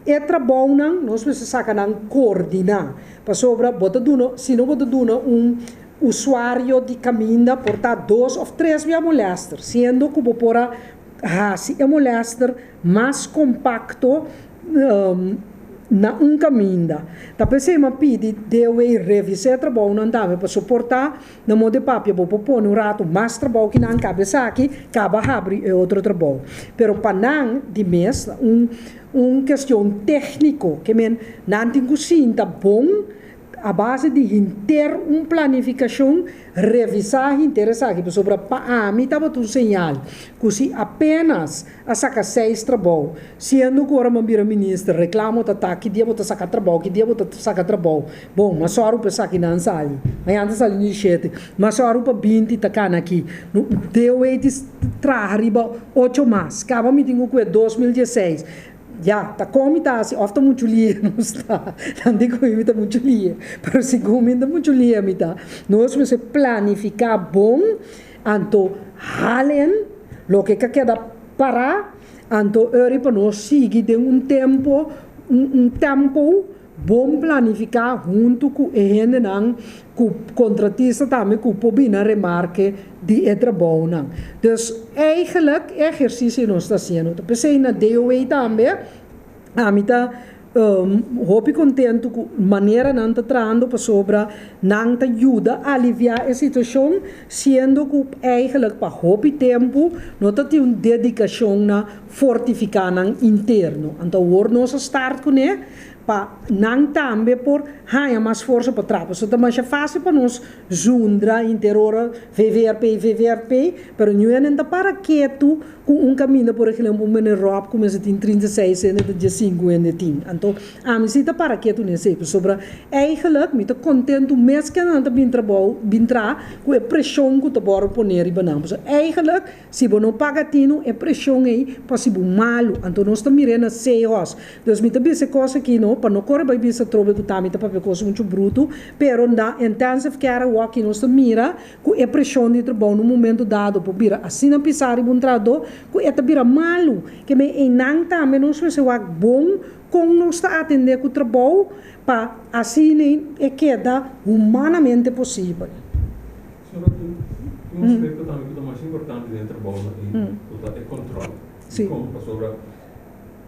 E trabounan nos mester saka nan koordiná, pasobra bo ta duna, si no bo ta duna un usuario di kaminda por ta dos òf tres bia molèster, siendo ku bo por a hasi e molèster mas kompakto na un kaminda. Ta p'esei mi a pidi DOW revisá e trabounan tambe, pasobra por ta Na modo di papia bo por pone un rato mas trabou ki nan kaba esaki, kaba habri e otro trabou. Pero pa nan di mes ta un un kestion tekniko, ke men nan tin ku sinta bon a base di henter un planifikashon revisá henter esaki, pasobra pa ami tabata un señal ku si apenas a saka seis trabou, siendo ku ora mi a bira minister reklamo ta ta ki dia bo ta saka trabou, ki dia bo ta saka trabou. Bon, m'a sòru pa esakinan sali. Mañana ta sali di shete. M'a sòru pa binti ta kana aki. No, DOE di traha riba ocho mas. Kaba mi tin ku kue 2016. Ya, ta kon mi ta hasi òf ta muchu lie nos ta. Nan di ku mi ta muchu lie. Pero segun mi ta muchu lie mi ta. Nos mester planifiká bon. Anto halen loke ka keda pará, anto ori pa nos sigui den un tempo, un tempo bon planifiká huntu ku e hendenan ku kontratista tambe ku por bini na remarke di e trabounan. Dus eigenlijk e ehersisio nos ta hasiendo. Ta p'esei na DOW tambe Ami ta hopi kontentu ku manera nan ta trahando pasobra nan ta yuda aliviá e situashon siendo ku eigenlijk pa hopi tempu no ta tin un dedikashon na fortifiká nan interno. Anto awor nos a start kuné pa nan tambe por haña mas forsa pa traha. Pasobra ta masha fásil pa nos zundra henter ora VVRP, VVRP, pero niun ta para ketu Ku un kaminda por ehempel un meneer Rob ku mester tin 36 hende ta diesinku hende tin. Anto ami si ta para ketu n'esei pasobra eigenlijk mi ta kontentu mes ke nan ta bin trabou bin traha ku e preshon ku ta wòrdu pone riba nan. Pasobra eigenlijk si bo no paga tinu e preshon ei pa hasi bo malu. Anto nos ta mir'é na Seahorse. Dus mi ta bisa e kos aki no. no, pa no kore bai bisa atrobe ku ta mi ta papia kos muchu brutu, pero na intensive care awor aki nos ta mira ku e preshon di trabou na un momento dado por bira asina pisá riba un trahadó ku e ta bira malu. Ke men einan tambe nos mester wak bon kon nos ta atendé ku trabou pa asina e keda humanamente posibel. Señora, tin un aspecto tambe cu ta mas importante den e trabounan ey, cu ta e control. Dicon? Pasobra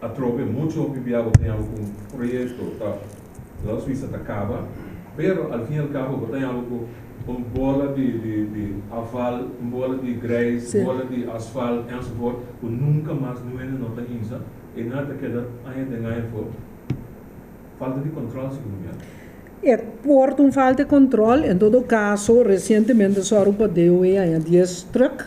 atrobe mucho hopi bia bo ta yama cu un proyecto ta, laat nos bisa, ta caba, pero al fin y al cabo bo ta yama cu un bola di di di afval, un bola di grijs, un bola di asfalt enzovoort, cu nunca mas nuende no ta hinsa, e nan ta keda aña den aña for falta di control segun mi. E por ta un falta di control, en todo caso recientemente sòru pa DOE haña dies truck,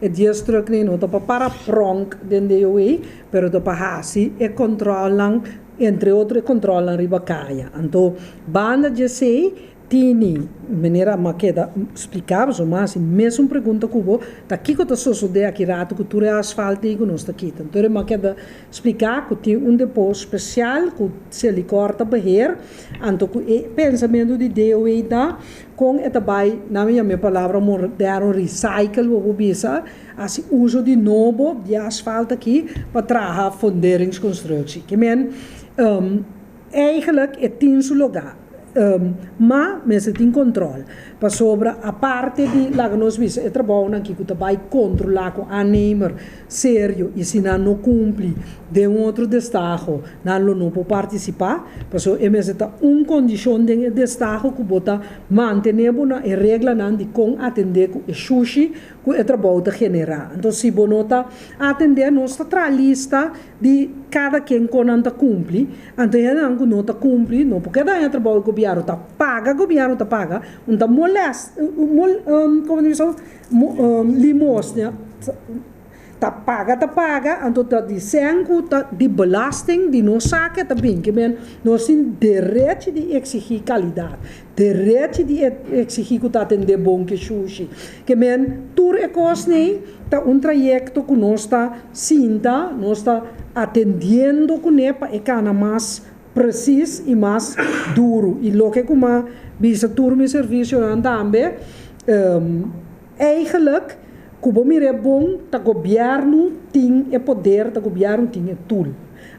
e dies trucknan no ta pa para pronk den DOE, pero ta pa hasi e controlnan, entre otro e controlnan riba caya. Anto banda di esey Tini, Manera m'a keda spliká boso mas e mesun pregunta ku bo, ta kiko ta sosodé aki rato ku tur e asfalt ei ku nos ta kita? Entonces m'a keda spliká ku tin un depó spesial ku Selikor ta beheer, anto ku e pensamentu di DOE ta kon e ta bai, nan mi yama e palabra moderno recycle bo por bisa, hasi uso di nobo di e asfalt aki pa traha funderingsconstructie. Ke men Eigenlijk e tin su lugá, ma mester tin control, pasobra aparte di laga nos bisa e trabounan aki cu ta bay controla cu aannemer serio y si nan no cumpli den un otro destaho nan lo no por participa, pasobra e mester ta un condicion den e destaho cu bo ta mantene bo na e reglanan di con atende cu e shushi cu e trabou ta genera. Entonces si bo no ta atende nos ta traha lista di kada ken kon nan ta kumpli, anto e hendenan ku no ta kumpli no por keda haña trabou di gobièrnu ta paga, gobièrnu ta paga, un ta molest, komo ta bisa limosna, ta paga ta paga, anto ta di sèn ku ta di belasting di nos sake ta bin, ke men nos tin derechi di eksigí kalidat, derechi di eksigí ku ta atendé bon ke shushi, ke men tur e kosnan Ta un trayekto ku nos ta sinta, nos ta atendiendo kuné pa e kana mas presis i mas duru. I loke ku m'a bisa tur mi servisionan tambe, eigenlijk ku bo mir'é bon ta gobièrnu tin e poder, ta gobièrnu tin e tool.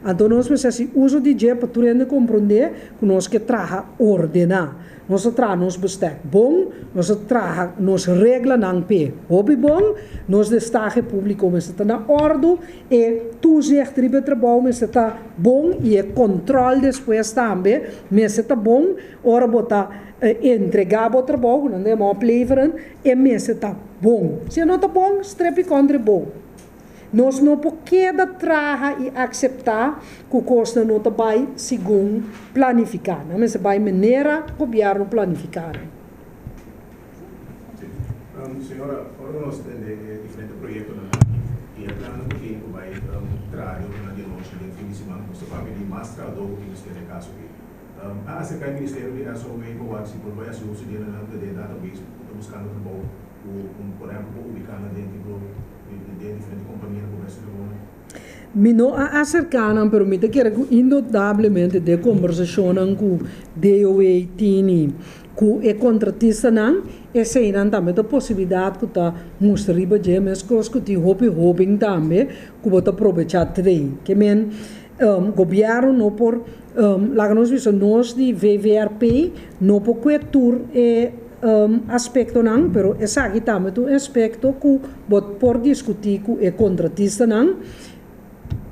Anto nos mester hasi uso di dje pa tur hende komprondé ku nos ke traha ordená. Nos a traha nos bestek bon, nos a traha nos reglanan p'e hopi bon, nos destahe públiko mester ta na òrdu, e toezicht riba e trabou mester ta bon i e kòntròl despues tambe mester ta bon. Ora bo ta entregá bo trabou, ku nan ta yama opleveren, e mester ta bon. Si e no ta bon, strepi kòntra e bou. Nos no por keda traha i akseptá ku kosnan no ta bai segun planifiká. Nan mester bai manera gobièrnu planifiká nan. Señora, ora ku nos tende e diferente proyektonan aki i e plannan ku tin ku bai traha den una di anochi den fin di siman, nos ta papia di mas trahadó ku tin mester den e kaso aki. A aserká e ministerio di SOW pa wak si por bai hasi uso di e nan ku ta den e database ku ta buskando trabou ku por ehèmpel por ubiká nan den tipo den diferente kompania ku mester trabou nan? Mi no a aserká nan, pero mi ta kere ku indudablemente den kombersashonnan ku DOA tini ku e kontratistanan, eseinan tambe ta posibilidat ku ta mustra riba dje, meskos ku tin hopi hóben tambe ku bo ta probechá train. Ke men gobièrnu no por, laga nos bisa nos di VVRP no por kue tur e aspektonan, pero esaki tambe ta un aspekto ku bo por diskutí ku e kontratistanan,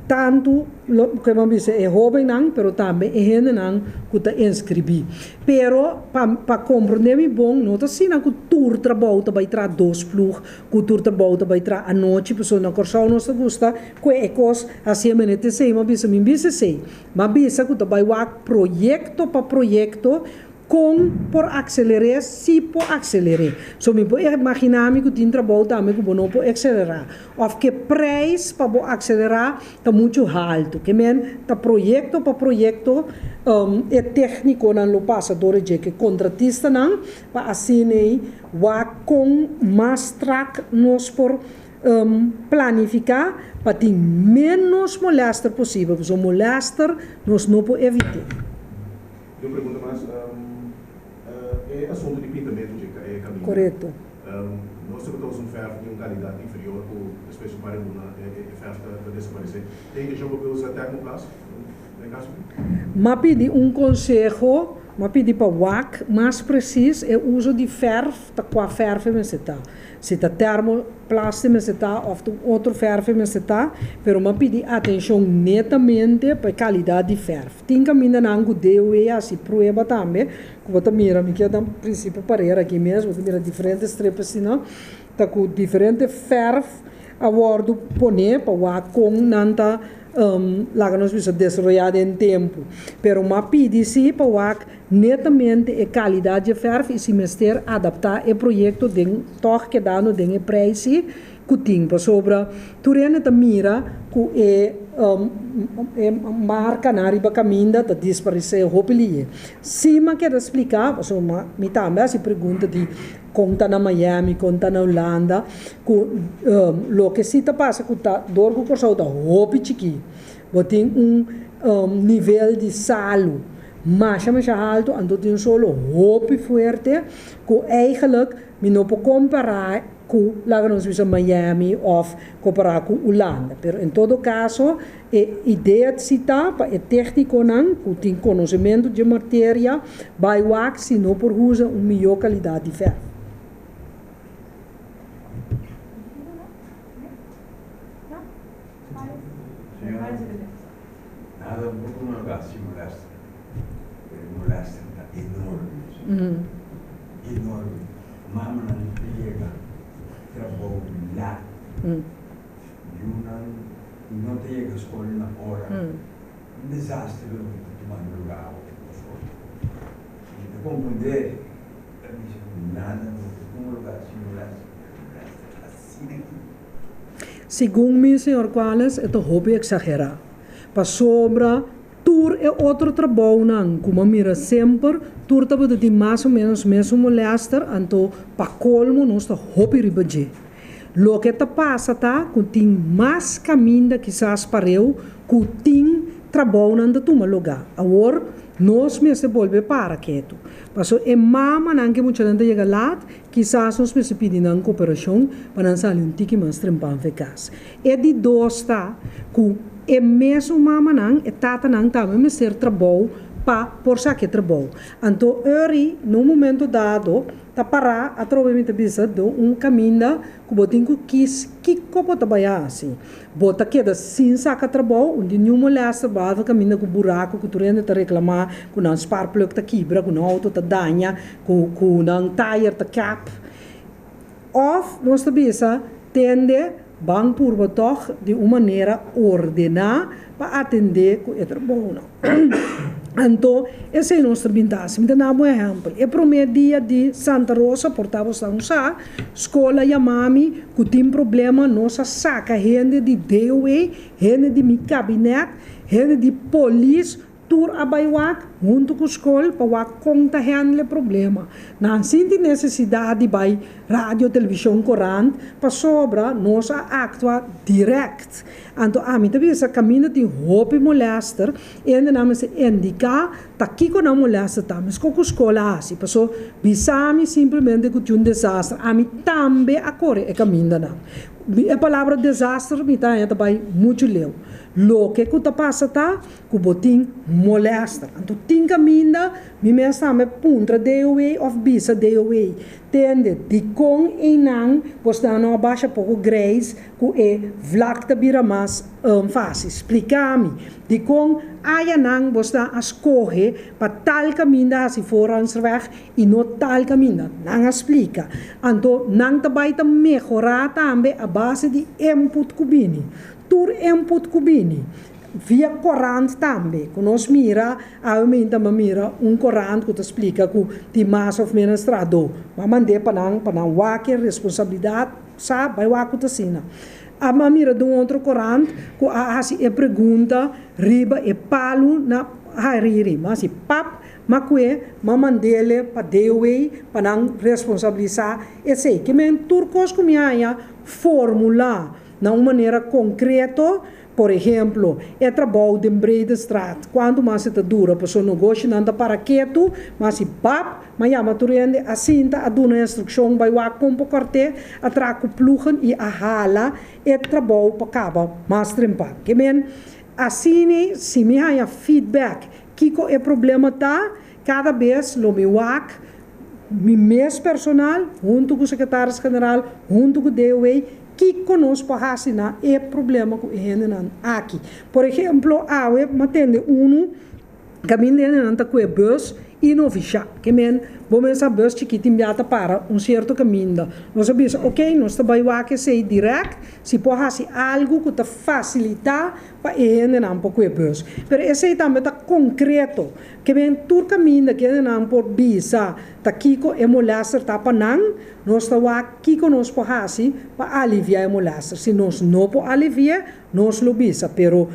tantu loke bo a bisa e hóbennan, pero tambe e hendenan ku ta inskribí. Pero pa pa komprondé mi bon, no ta asina ku tur trabou ta bai traha dos plug, ku tur trabou ta bai traha anochi, pasobra na Kòrsou nos ta gusta ku e kos hasié manera ta esei, mi a bisa mi bisa esei, mi a bisa ku ta bai wak proyekto pa proyekto Kon por akseler'é? Si por akseler'é. So mi por imaginá mi ku tin trabou tambe ku bo no por akselerá. Òf ku e preis pa bo akselerá ta muchu haltu. Ke men ta proyekto pa proyekto e téknikonan lo pasa dor e dje ku e kontratistanan pa asina ei wak kon mas strak nos por planifiká pa tin ménos molèster posibel. Pasobra molèster nos no por evit'é. Di un pregunta mas, e asuntu di pintamentu dje e kaminda. Korekto. Nos tabata usa un fèrf di un kalidat inferior ku despues un par di luna e fèrf ta desaparesé. Tin intenshon pa por usa termoplas den e kaso aki? M'a pidi un konseho, m'a pidi pa wak mas presis e uso di fèrf ta kua fèrf e mester ta. Si ta termoplas e mester ta òf ta un otro fèrf e mester ta, pero m'a pidi atenshon netamente pa e kalidat di fèrf. Tin kamindanan ku DOE hasi prueba tambe, ku bo ta mira, mi kier ta prinsipio parera aki mes, bo ta mira diferente strep asina, ta ku diferente fèrf a wòrdu poné pa wak kon nan ta laga nos bisa desaroyá den tempu. Pero m'a pidi si pa wak netamente e kalidat dje fèrf i si mester adaptá e proyekto den tòg kedando den e preis si ku tin, pasobra tur hende ta mira ku e e markanan riba kaminda ta disparesé hopi lihe. Si mi a keda spliká, pasobra mi tambe a hasi pregunta di kon ta na Miami, kon ta na Hulanda, ku loke si ta pasa ku ta dor ku Kòrsou ta hopi chikí, bo tin un nivel di salu masha masha haltu, anto tin un solo hopi fuerte ku eigelijk mi no por kompará ku laga nos bisa Miami òf kompará ku Hulanda. Pero en todo kaso e idea si ta pa e téknikonan ku tin konosementu dje materia bai wak si no por usa un mihó kalidat di fèrf. Mamanan ta yega trabou lat, yunan no ta yega skol na ora. Un desastre loke ta tumando lugar awe na skol. Mi ta komprendé, ta bisa ku nada no ta tuma lugar si no lès asina aki. Segun mi, señor Cuales, e ta hopi eksagerá. Pasobra Tur e otro trabounan ku m'a mira semper, tur tabata tin mas o ménos mesun molèster, anto pa kolmo nos ta hopi riba dje. Loke ta pasa ta ku tin mas kaminda kisas pareu ku tin trabounan ta tuma lugá. Awor nos mester bolbe para ketu. Pasobra e mamanan ku e muchanan ta yega lat, kisas nos mester pidi nan koperashon pa nan sali un tiki mas trempan fe kas. E di dos ta ku e mesun mamanan, e tatanan tambe mester trabou pa por saka e trabou. Anto Uri na un momento dado ta pará atrobe mi ta bisa den un kaminda ku bo tin ku kis kiko bo ta bai hasi. Bo ta keda sin saka trabou, un di niun molèster behalve kaminda ku buraku ku tur hende ta reklamá ku nan sparplug ta kibra, ku nan outo ta daña, ku nan tayer ta kap. Òf nos ta bisa, Tende, ban purba tòg di un manera ordená pa atendé ku e trabounan. Anto, esei nos ta bin ta hasi. Mi ta daba un ehèmpel. E promé dia di Santa Rosa, por ta bo sa un sa, skol a yama mi ku tin problema, nos a saka hende di DOE, hende di mi kabinèt, hende di polis, Tur a bai wak huntu ku skol pa wak kon ta handle e problema. Nan sinti nesesidat di bai radio, televishon, korant pasobra nos a aktua dirèkt. Anto ami ta bisa kaminda tin hopi molèster, hende nan mester indiká ta kiko nan molèster ta. Meskos ku skol a hasi. Paso bisa mi simplemente ku tin un desaster. Ami tambe a kore e kamindanan. E palabra desaster mi ta haña ta bai muchu leu. Loke ku ta pasa ta ku bo tin molèster. Anto tin kaminda mi mes tambe puntra DOW òf bisa DOW, Tende, dikon einan bo sta no a basha poko greis ku e vlak ta bira mas fásil? Splika mi, dikon ayanan bo sta a skohe pa tal kaminda hasi voorrangsweg i no tal kaminda? Nan a splika. Anto nan ta bai ta mehorá tambe a base di input ku bini. Tur input ku bini. Via korant tambe, ku nos mira, awe mainta m'a mira un korant ku ta splika ku tin mas òf ménos trahadó. M'a mand'é pa nan, pa nan wak e responsabilidat, sa, bai wak ku ta asina. A m'a mira den un otro korant ku a hasi e pregunta riba e palu na Hariri. M'a hasi pap, m'a kue, m'a mand'ele pa DOW pa nan responsabilisá esei. Ke men tur kos ku mi haña formulá na un manera konkreto. Por ehemplo, e trabou den Breedestraat, kuantu mas e ta dura, pasobra negoshinan ta para ketu, ma si bap, m'a yama tur hende a sinta, a duna instrukshon bai wak kon por kòrt'é, a traha ku ploegen i a hala e trabou pa kaba mas trempan. Ke men, asina si mi haña feedback kiko e problema ta, kada bes lo mi wak mi mes personal, huntu ku sekretaris general, huntu ku DOW, kiko nos por hasi na e problema ku e hendenan aki. Por ehemplo, awe m'a tende unu kaminda e hendenan ta ku e bus inofishal. Ke men, bo mes sa bus chikí tin bia ta para un sierto kaminda. Nos a bisa, ok, nos ta bai wak esei dirèkt, si por hasi algu ku ta fasilitá pa e hendenan por ku e bus. Pero esei tambe ta konkreto. Ke men tur kaminda ku e hendenan por bisa ta kiko e molèster ta pa nan, nos ta wak kiko nos por hasi pa aliviá e molèster. Si nos no por alivi'é, nos lo bisa. Pero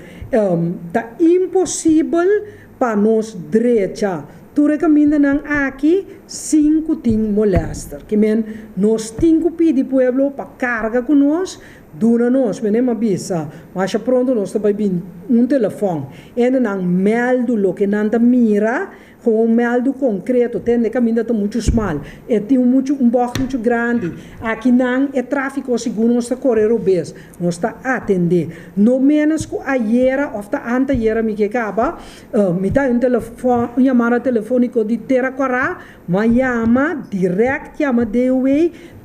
ta imposibel pa nos drecha tur e kamindanan aki sin ku tin molèster. Ke men nos tin ku pidi pueblo pa karga ku nos, duna nos. Mene m'a bisa, masha pronto nos ta bai bin un telefòn. Hendenan mèldu loke nan ta mira. Ku un mèldu konkreto, tende kaminda ta muchu smal, e tin un muchu un bògt muchu grandi. Aki nan e tráfiko sigur nos ta kore robes, nos ta atendé. No ménos ku ayera òf ta antayera mi ke kaba, mi ta un telefòn un yamada telefóniko di Tera Kòrá, mi a yama dirèkt yama DOW,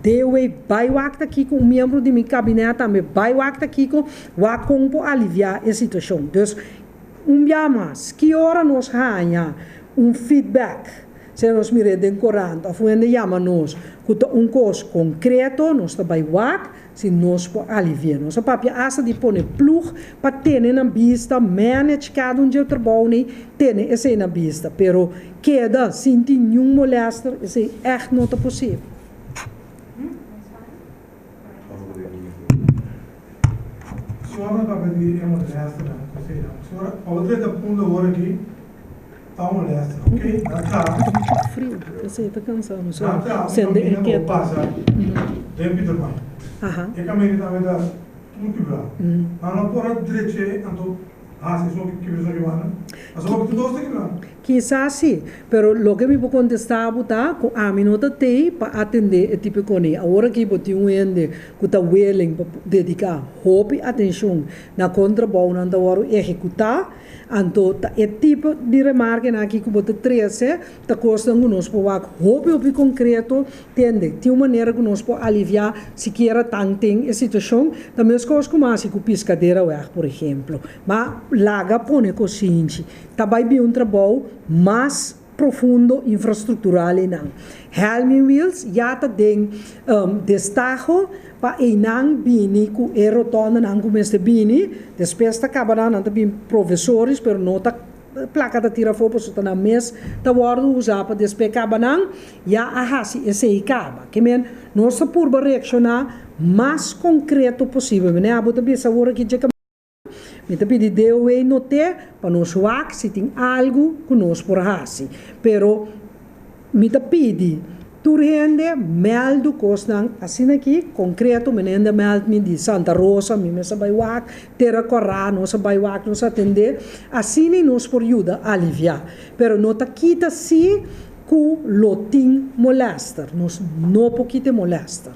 DOW bai wak ta kiko, un miembro di mi kabinèt tambe bai wak ta kiko, wak kon por aliviá e situashon. Dus Un bia mas, ki ora nos haña un feedback, sea nos mir'é den korant òf un hende yama nos, ku ta un kos konkreto, nos ta bai wak si nos por alivi'é. Nos a papia asta di pone plug pa tene na bista, manage kada un dje trabounan, tene esei na bista. Pero keda sin tin niun molèster, esei ègt no ta posibel. Señora ta pidi e molèsternan ku esei nan. Señora, pa bo drenta punto awor aki, ta un molèster, ok? Nan traha. Friu, esei ta kansa mi so. Nan traha un Sende e kaminda ku bo ketu. pasa den Pieterpan. E kaminda tambe ta tur kibrá. Nan no por a drech'é anto hasi esun kibra esun kibra nan. Pasobra ku tur dos ta kibrá. Kisas si, pero loke mi por kontestá bo ta ku ami no ta tei pa atendé e tipo koni. Awor aki bo tin un hende ku ta willing pa dediká hopi atenshon na kon trabounan ta wòrdu ehekutá, anto ta e tipo di remarkenan aki ku bo ta trese ta kosnan ku nos por wak hopi hopi konkreto, tende tin un manera ku nos por aliviá sikiera tanten e situashon, ta meskos ku masi ku Piskaderaweg por ehemplo, ma laga pone kosinchi. Ta bai bin un trabou mas profundo infrastructural einan. Helmin Wiels ya ta den destaho pa einan bini cu e rotondanan cu mester bini. Despues ta caba nan, nan ta bin provisorios pero no ta placa ta tira afo pasobra ta nan mes ta wordo usa pa despues caba nan ya a haci esey caba. Ke men nos ta purba reacciona mas concreto posibel. Mene abo ta bisa awor aki dje. Mi ta pidi DOW noté pa nos wak si tin algu ku nos por hasi. Pero mi ta pidi tur hende mèldu kosnan asina aki, konkreto, mi hende mèld mi di Santa Rosa, mi mes a bai wak, Tera Kòrá nos a bai wak, nos a atendé, asina nos por yuda aliviá. Pero no ta kita si ku lo tin molèster, nos no por kita e molèster.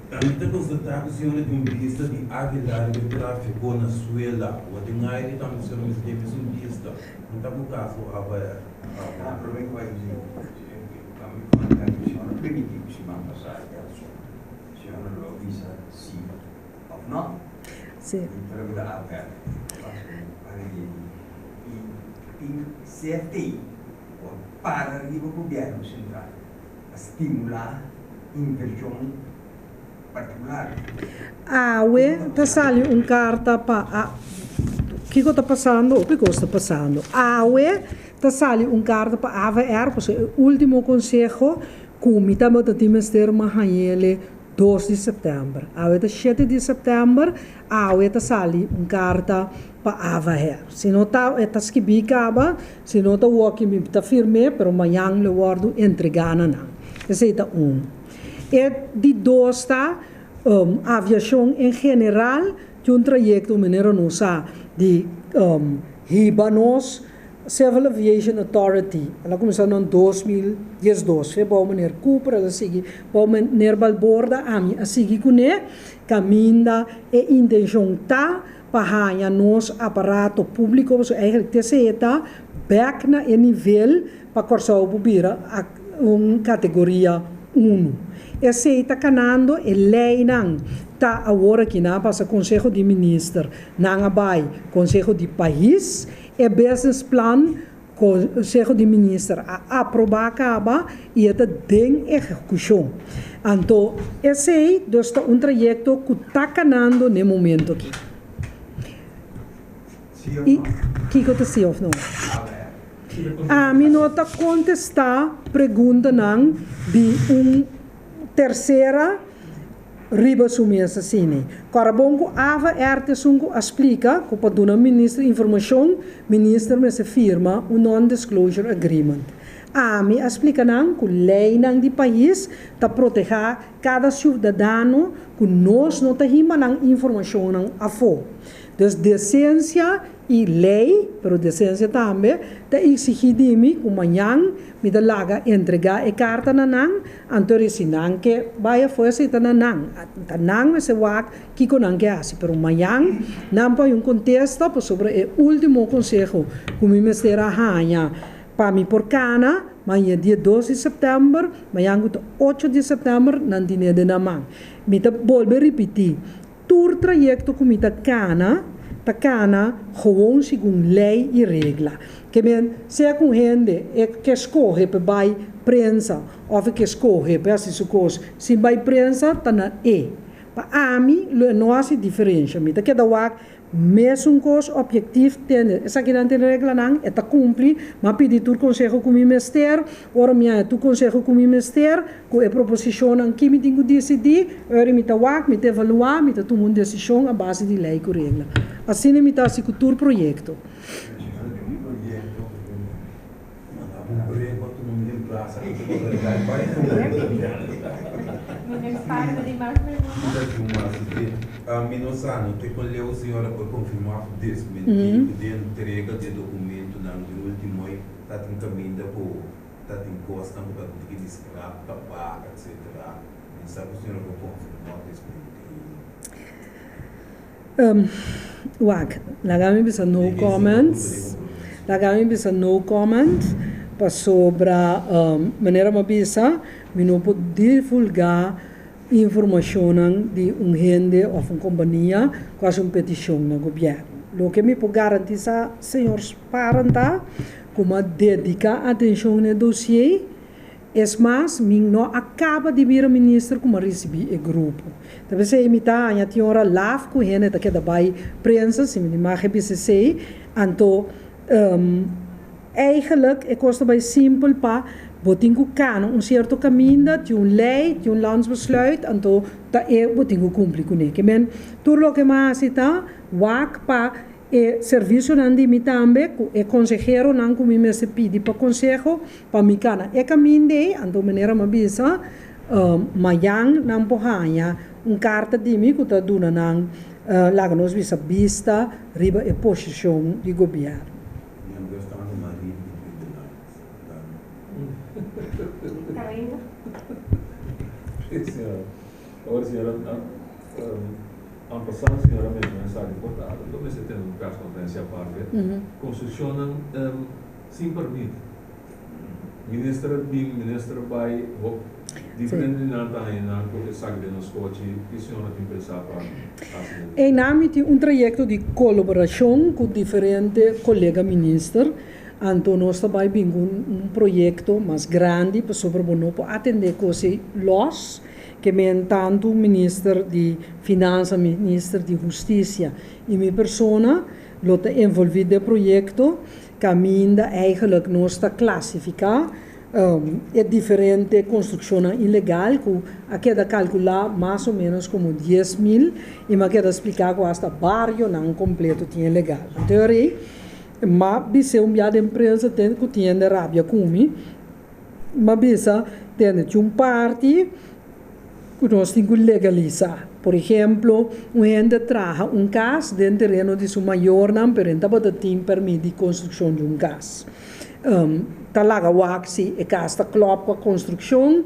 Tambe ta constata cu señora tin un bista di Aguilar riba e trafico na suela o den aire tambe señora mester tin e mesun bista. No ta cu caso aba Ah, prome cu bai di mi comentario cu señora permiti cu siman pasa Elson señora lo bisa si of no. Si. Mi pregunta Albert pasobra mi para di y tin CFT cu a para riba gobierno central. Pa stimulá invershon partikular. Awe ta sali un karta pa a Kiko ta pasando? Hopi kos ta pasando. Awe ta sali un karta pa AVR, pasobra e ultimo konseho ku mi tabata tin mester ma hañ'ele dos di sèptèmber. Awe ta shete di sèptèmber, awe ta sali un karta pa AVR. Si no ta, e ta skibí kaba, Si no ta woki mi ta firm'é, pero mañan lo wòrdu entregá na nan. Esei ta un. E di dos ta, Aviashon en general tin un trayekto manera nos sa di hiba nos Civil Aviation Authority. El a kuminsá na 2012 fe bou meneer Cooper, el a sigui bou meneer Balborda, ami a sigui kuné kaminda e intenshon ta pa haña nos aparato públiko, pasobra eigenlijk TCE ta bèk na e nivel pa Kòrsou por bira un kategoria unu. Esei ta kanando, e leinan ta awor aki, nan a pasa Konseho di Minister, nan a bai Konseho di Pais, e business plan Konseho di Minister a aprobá kaba i e ta den ehekushon. Anto esei dus ta un trayekto ku ta kanando n'e momento aki. I kiko ta sí òf no? Ami no ta kontestá preguntanan di un tersera riba su mes asina. Kòrda bon ku Ava Erte esun ku a splika ku pa duna minister informashon, minister mester firma un non-disclosure agreement. Ami a splika nan ku leinan di pais ta protehá kada siudadano ku nos no ta hima nan informashonnan afó. Dus desensia i lei, pero desensia tambe, ta eksigí di mi ku mañan mi ta laga entregá e karta na nan, anto ri si nan ke bai afó esei ta na nan. Ta nan mester wak kiko nan ke hasi, pero mañan nan por hay un kontesta pasobra e último konseho ku mi mester a haña pa mi por kana, maña dia dos di sèptèmber, mañan ku ta ocho di sèptèmber nan tine den nan man. Mi ta bolbe ripití, Tur trayekto ku mi ta kana, ta kana gewoon segun lei i regla. Ke men, sea ku un hende e ke skohe pa bai prensa òf e ke skohe pa hasi su kos sin bai prensa, ta na e. Pa ami lo e no hasi diferensha. Mi ta keda wak Mesun kos objektief tende esakinan tin reglanan, e ta kumpli, m'a pidi tur konseho ku mi mester, ora mi haña tur konseho ku mi mester, ku e proposishonnan ki mi tin ku disidí, ora mi ta wak, mi ta evaluá, mi ta tuma un desishon a base di lei ku regla. Asina mi ta hasi ku tur proyekto. Mi no sa no te con leu señora por confirma of desmenti cu den entrega di e documentonan di ultimo y ta tin caminda cu ta tin cosnan cu ta tin tiki di scrap, tapa, etc. Mi sa cu señora por confirma of desmenti. Wak, laga mi bisa no comments, laga mi bisa no comment pasobra manera mi a bisa mi no por divulga informashonnan di un hende òf un kompania ku hasi un petishon na gobièrnu. Loke mi por garantisá señor Sparen ta ku mi a dediká atenshon na e dosié. Es mas, mi no a kaba di bira minister ku mi a risibí e grupo. Ta p'esei mi ta haña tin ora laf ku hende ta keda bai prensa, si mi di mag e bisa esei. Anto, eigenlijk e kos ta bai simpel pa bo tin ku kana un sierto kaminda, tin un lei, tin un landsbesluit, anto ta e bo tin ku kumpli kuné. Ke men tur loke mi a hasi ta wak pa E servisionan di mi tambe ku e konseheronan ku mi mester pidi pa konseho pa mi kana e kaminda ei, anto manera mi a bisa mayan nan por haña un karta di mi ku ta duna nan laga nos bisa bista riba e posishon di gobièrnu. Mi understando ma read between the lines. Carolina. Awor señora En passant señora menciona esaki por ta lo mester tene un persconferencia aparte. Construccionnan sin permit. Minister a bin, minister a bay, hop diferente di nan ta haña nan cu esaki den nos cochi. Ki señora tin pensa pa haci den esaki? Einan mi tin un trayecto di colaboracion cu diferente colega minister. Anto nos ta bay bin cu un proyecto mas grandi pasobra bo no por atende cos ey los. Ke men tantu Minister di Finansa, Minister di Hustisia i mi persona lo ta envolví den proyekto kaminda eigenlijk nos ta klasifiká e diferente konstrukshonnan ilegal ku a keda kalkulá mas o ménos komo 10.000 i mi a keda spliká ku asta barionan kompleto tin ilegal. Anto e m'a bis'é un bia den prensa ten ku tin hende rabia ku mi. M'a bisa tende tin un parti ku nos tin ku legalisá. Por ehempel, un hende traha un cas den tereno di su mayornan, pero e n' tabata tin permit di construccion di un cas. Ta laga wak si e cas ta klop cu construccion,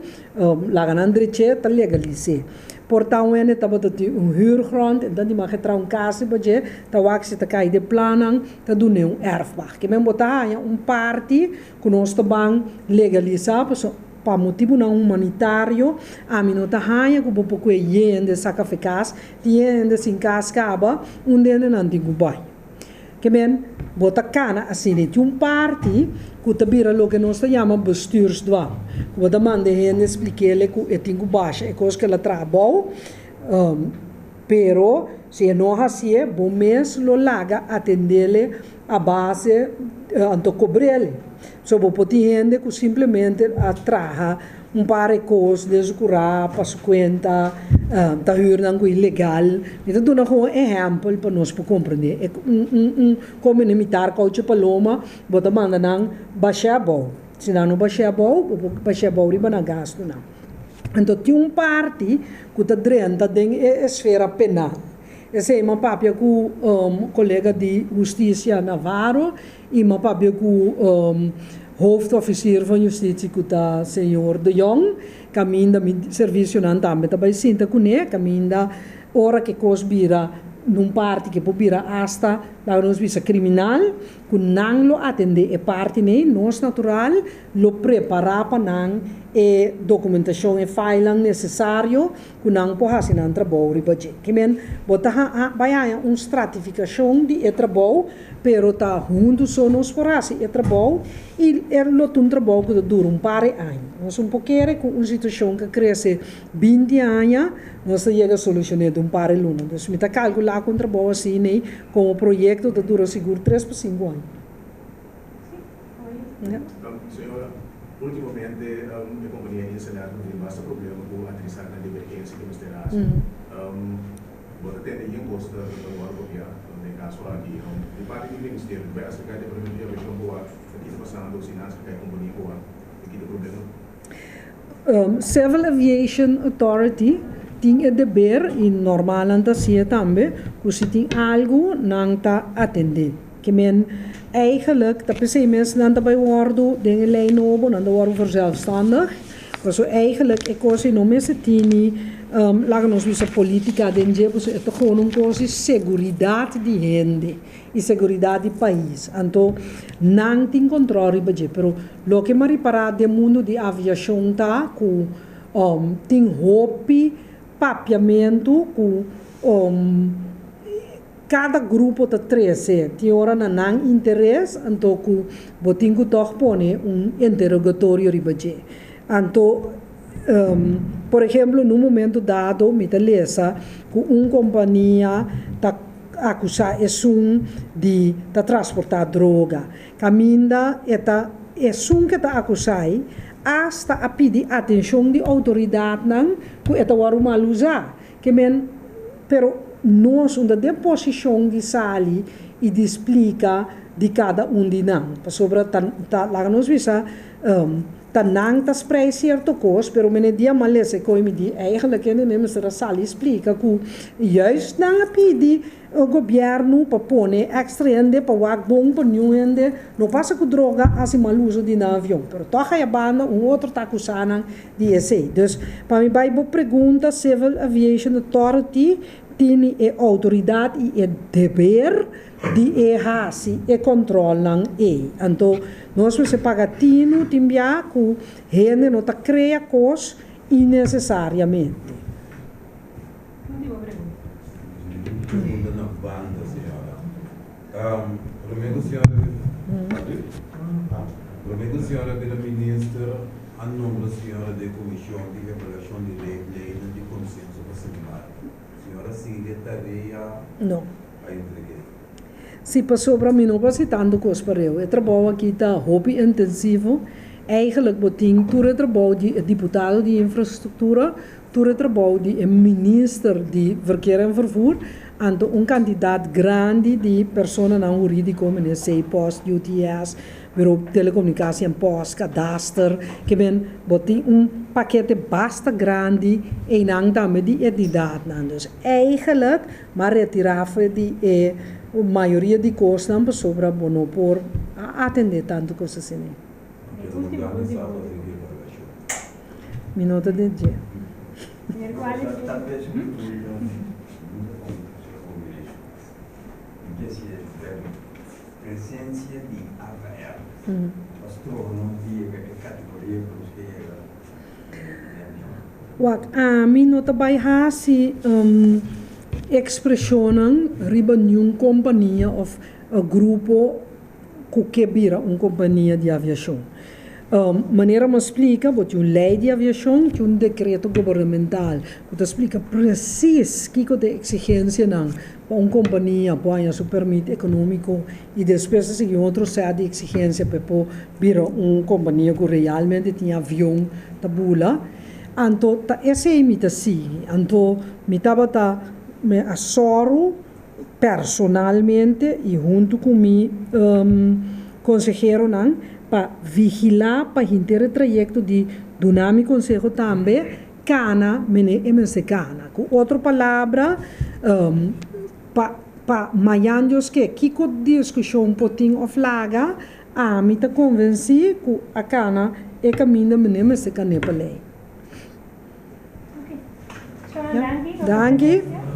laga nan dreche, ta legalise. Por ta un hende tabata tin un huurgrond, en dan di mag e traha un cas riba dje, ta wak si ta cay den plannan, ta dun'e un erfpacht. Ke men bo ta haya un parti cu nos ta ban legalisa, pasobra pa motibunan humanitario, ami no ta haña ku bo por kue yende saka fe kas, tin yende sin kas kaba, un dende nan tin ku bai. Ke men, bo ta kana asina, tin un parti ku ta bira loke nos ta yama bestuursdwang, ku bo ta manda e hende splik'ele ku e tin ku basha e kos ku el a traha abou, pero si e no hasié, bo mes lo laga atendele a base anto kobr'el. So bo por tin hende ku simplemente a traha un par e kos den su kurá pa su kuenta, ta hür nan ku ilegal. Mi ta duna gewoon ehèmpel pa nos por komprendé. E un un un komo e mitar kouchi paloma bo ta manda nan bash'é abou. Si nan no bash'é abou, bo por bash'é abou riba nan gastunan. Anto tin un parti ku ta drenta den e esfera penal. Esei m'a papia ku kolega di hustisia Navarro i m'a papia ku hoofdofficier van justitie ku ta señor De Jong, kaminda mi servisionan tambe ta bai sinta kuné, kaminda ora ku e kos bira nun parti ke por bira asta laga nos bisa kriminal, ku nan lo atendé e parti nei, nos natural lo prepará pa nan e dokumentashon, e filenan nesesario ku nan por hasi nan trabou riba dje. Ke men, bo ta bai haña un stratifikashon di e trabou, pero ta huntu so nos por hasi e trabou i e lo ta un trabou ku ta dura un par e aña. Nos un por kere ku un situashon ku a krese binti aña, nos ta yega solushoné den un par e luna. Dus mi ta kalkulá ku un trabou asina ei komo proyekto ta dura sigur tres pa sinku aña. Señora, ultimamente e compania Insenet lo tin basta problema cu aterisanan di emergencia cu mester haci. Bo ta tende yen cos ta worde papia den e caso aki. Di parti di ministerio, ta bay acerca e departamento di aviacion pa wak ta kita pasando, si nan acerca e compania pa wak ta kita problema? Civil Aviation Authority tin e deber, y normal nan ta haci'e tambe, cu si tin algo nan ta atende. Ke men eigenlijk ta p'esei mes nan ta bai wòrdu den e lei nobo, nan ta wòrdu verzelfstandig. Pasobra eigenlijk e kos ei no mester tini, laga nos bisa politica den dje, pasobra e ta gewoon un kos di seguridat di hende i seguridat di pais. Anto nan tin kontròl riba dje. Pero loke mi a ripará den mundu di aviashon ta ku tin hopi papiamentu ku Kada grupo ta trese tin ora na nan interes, anto ku bo tin ku tòg pone un interogatorio riba dje. Anto, por ehemplo, na un momento dado mi ta lesa ku un kompania ta akusá esun di ta transportá droga. Kaminda e ta esun ke ta akusá ei asta a pidi atenshon di outoridatnan ku e ta wòrdu mal usá. Ke men, pero nos un ta den posishon di sali i di splika di kada un di nan. Pasobra ta, ta, laga nos bisa, ta nan ta sprei sierto kos, pero mene dia m'a lesa e koi mi di, eigenlijk hende ne mester a sali i splika ku juist nan a pidi Gobièrnu pa pone èkstra hende pa wak bon pa niun hende no pasa ku droga hasi mal uso di nan avion. Pero tòg aya banda un otro ta akusá nan di esei. Dus pa mi bai bo pregunta Civil Aviation Authority tini e outoridat i e deber di e hasi e kòntròlnan ei. Anto nos mester paga tinu tin bia ku hende no ta krea kos innesesariamente. Último pregunta. Pregunta na banda, señora. Prome ku señora Prome ku señora bira minister a nombra señora den komishon di evaluashon di leynan di konsenso pa Sint Maarten. Señora sigui e tarea No. a entreg'é. Si, pasobra mi no por hasi tantu kos pareu. E trabou aki ta hopi intensivo. Eigenlijk bo tin tur e trabou di e diputado di infrastruktura, Tur e trabou di e minister di Verkeer en Vervoer, Anto un kantidat grandi di personanan hurídiko, manera C-Post, UTS, Bureau Telekomunikasi en Post, Kadaster, ke men bo tin un pakete basta grandi einan tambe di entidatnan. Dus eigenlijk m'a retirá for di e mayoria di kosnan pasobra bo no por a atendé tantu kos asina. Mi no ta den dje. Wak, ami no ta bai hasi ekspreshonnan riba niun kompania òf grupo ku ke bira un kompania di aviashon. Manera mi a splika, bo tin un lei di aviashon, tin un dekreto gubernamental ku ta splika presis kiko ta e eksigensianan pa un kompania por haña su permit ekonómiko i despues ta sigui un otro sèt di eksigensia pa e por bira un kompania ku realmente tin avion ta bula. Anto ta esei mi ta sigui. Anto mi tabata mi a sòru personalmente i huntu ku mi konseheronan pa vigilá pa henter e trayekto di duna mi konseho tambe kana mene e mester kana. Ku otro palabra, pa pa mayan Dios ke kiko diskushon por tin òf laga, ami ta konvensí ku a kana e kaminda mene mester kan'é pa lei. Oké. Danki. Danki.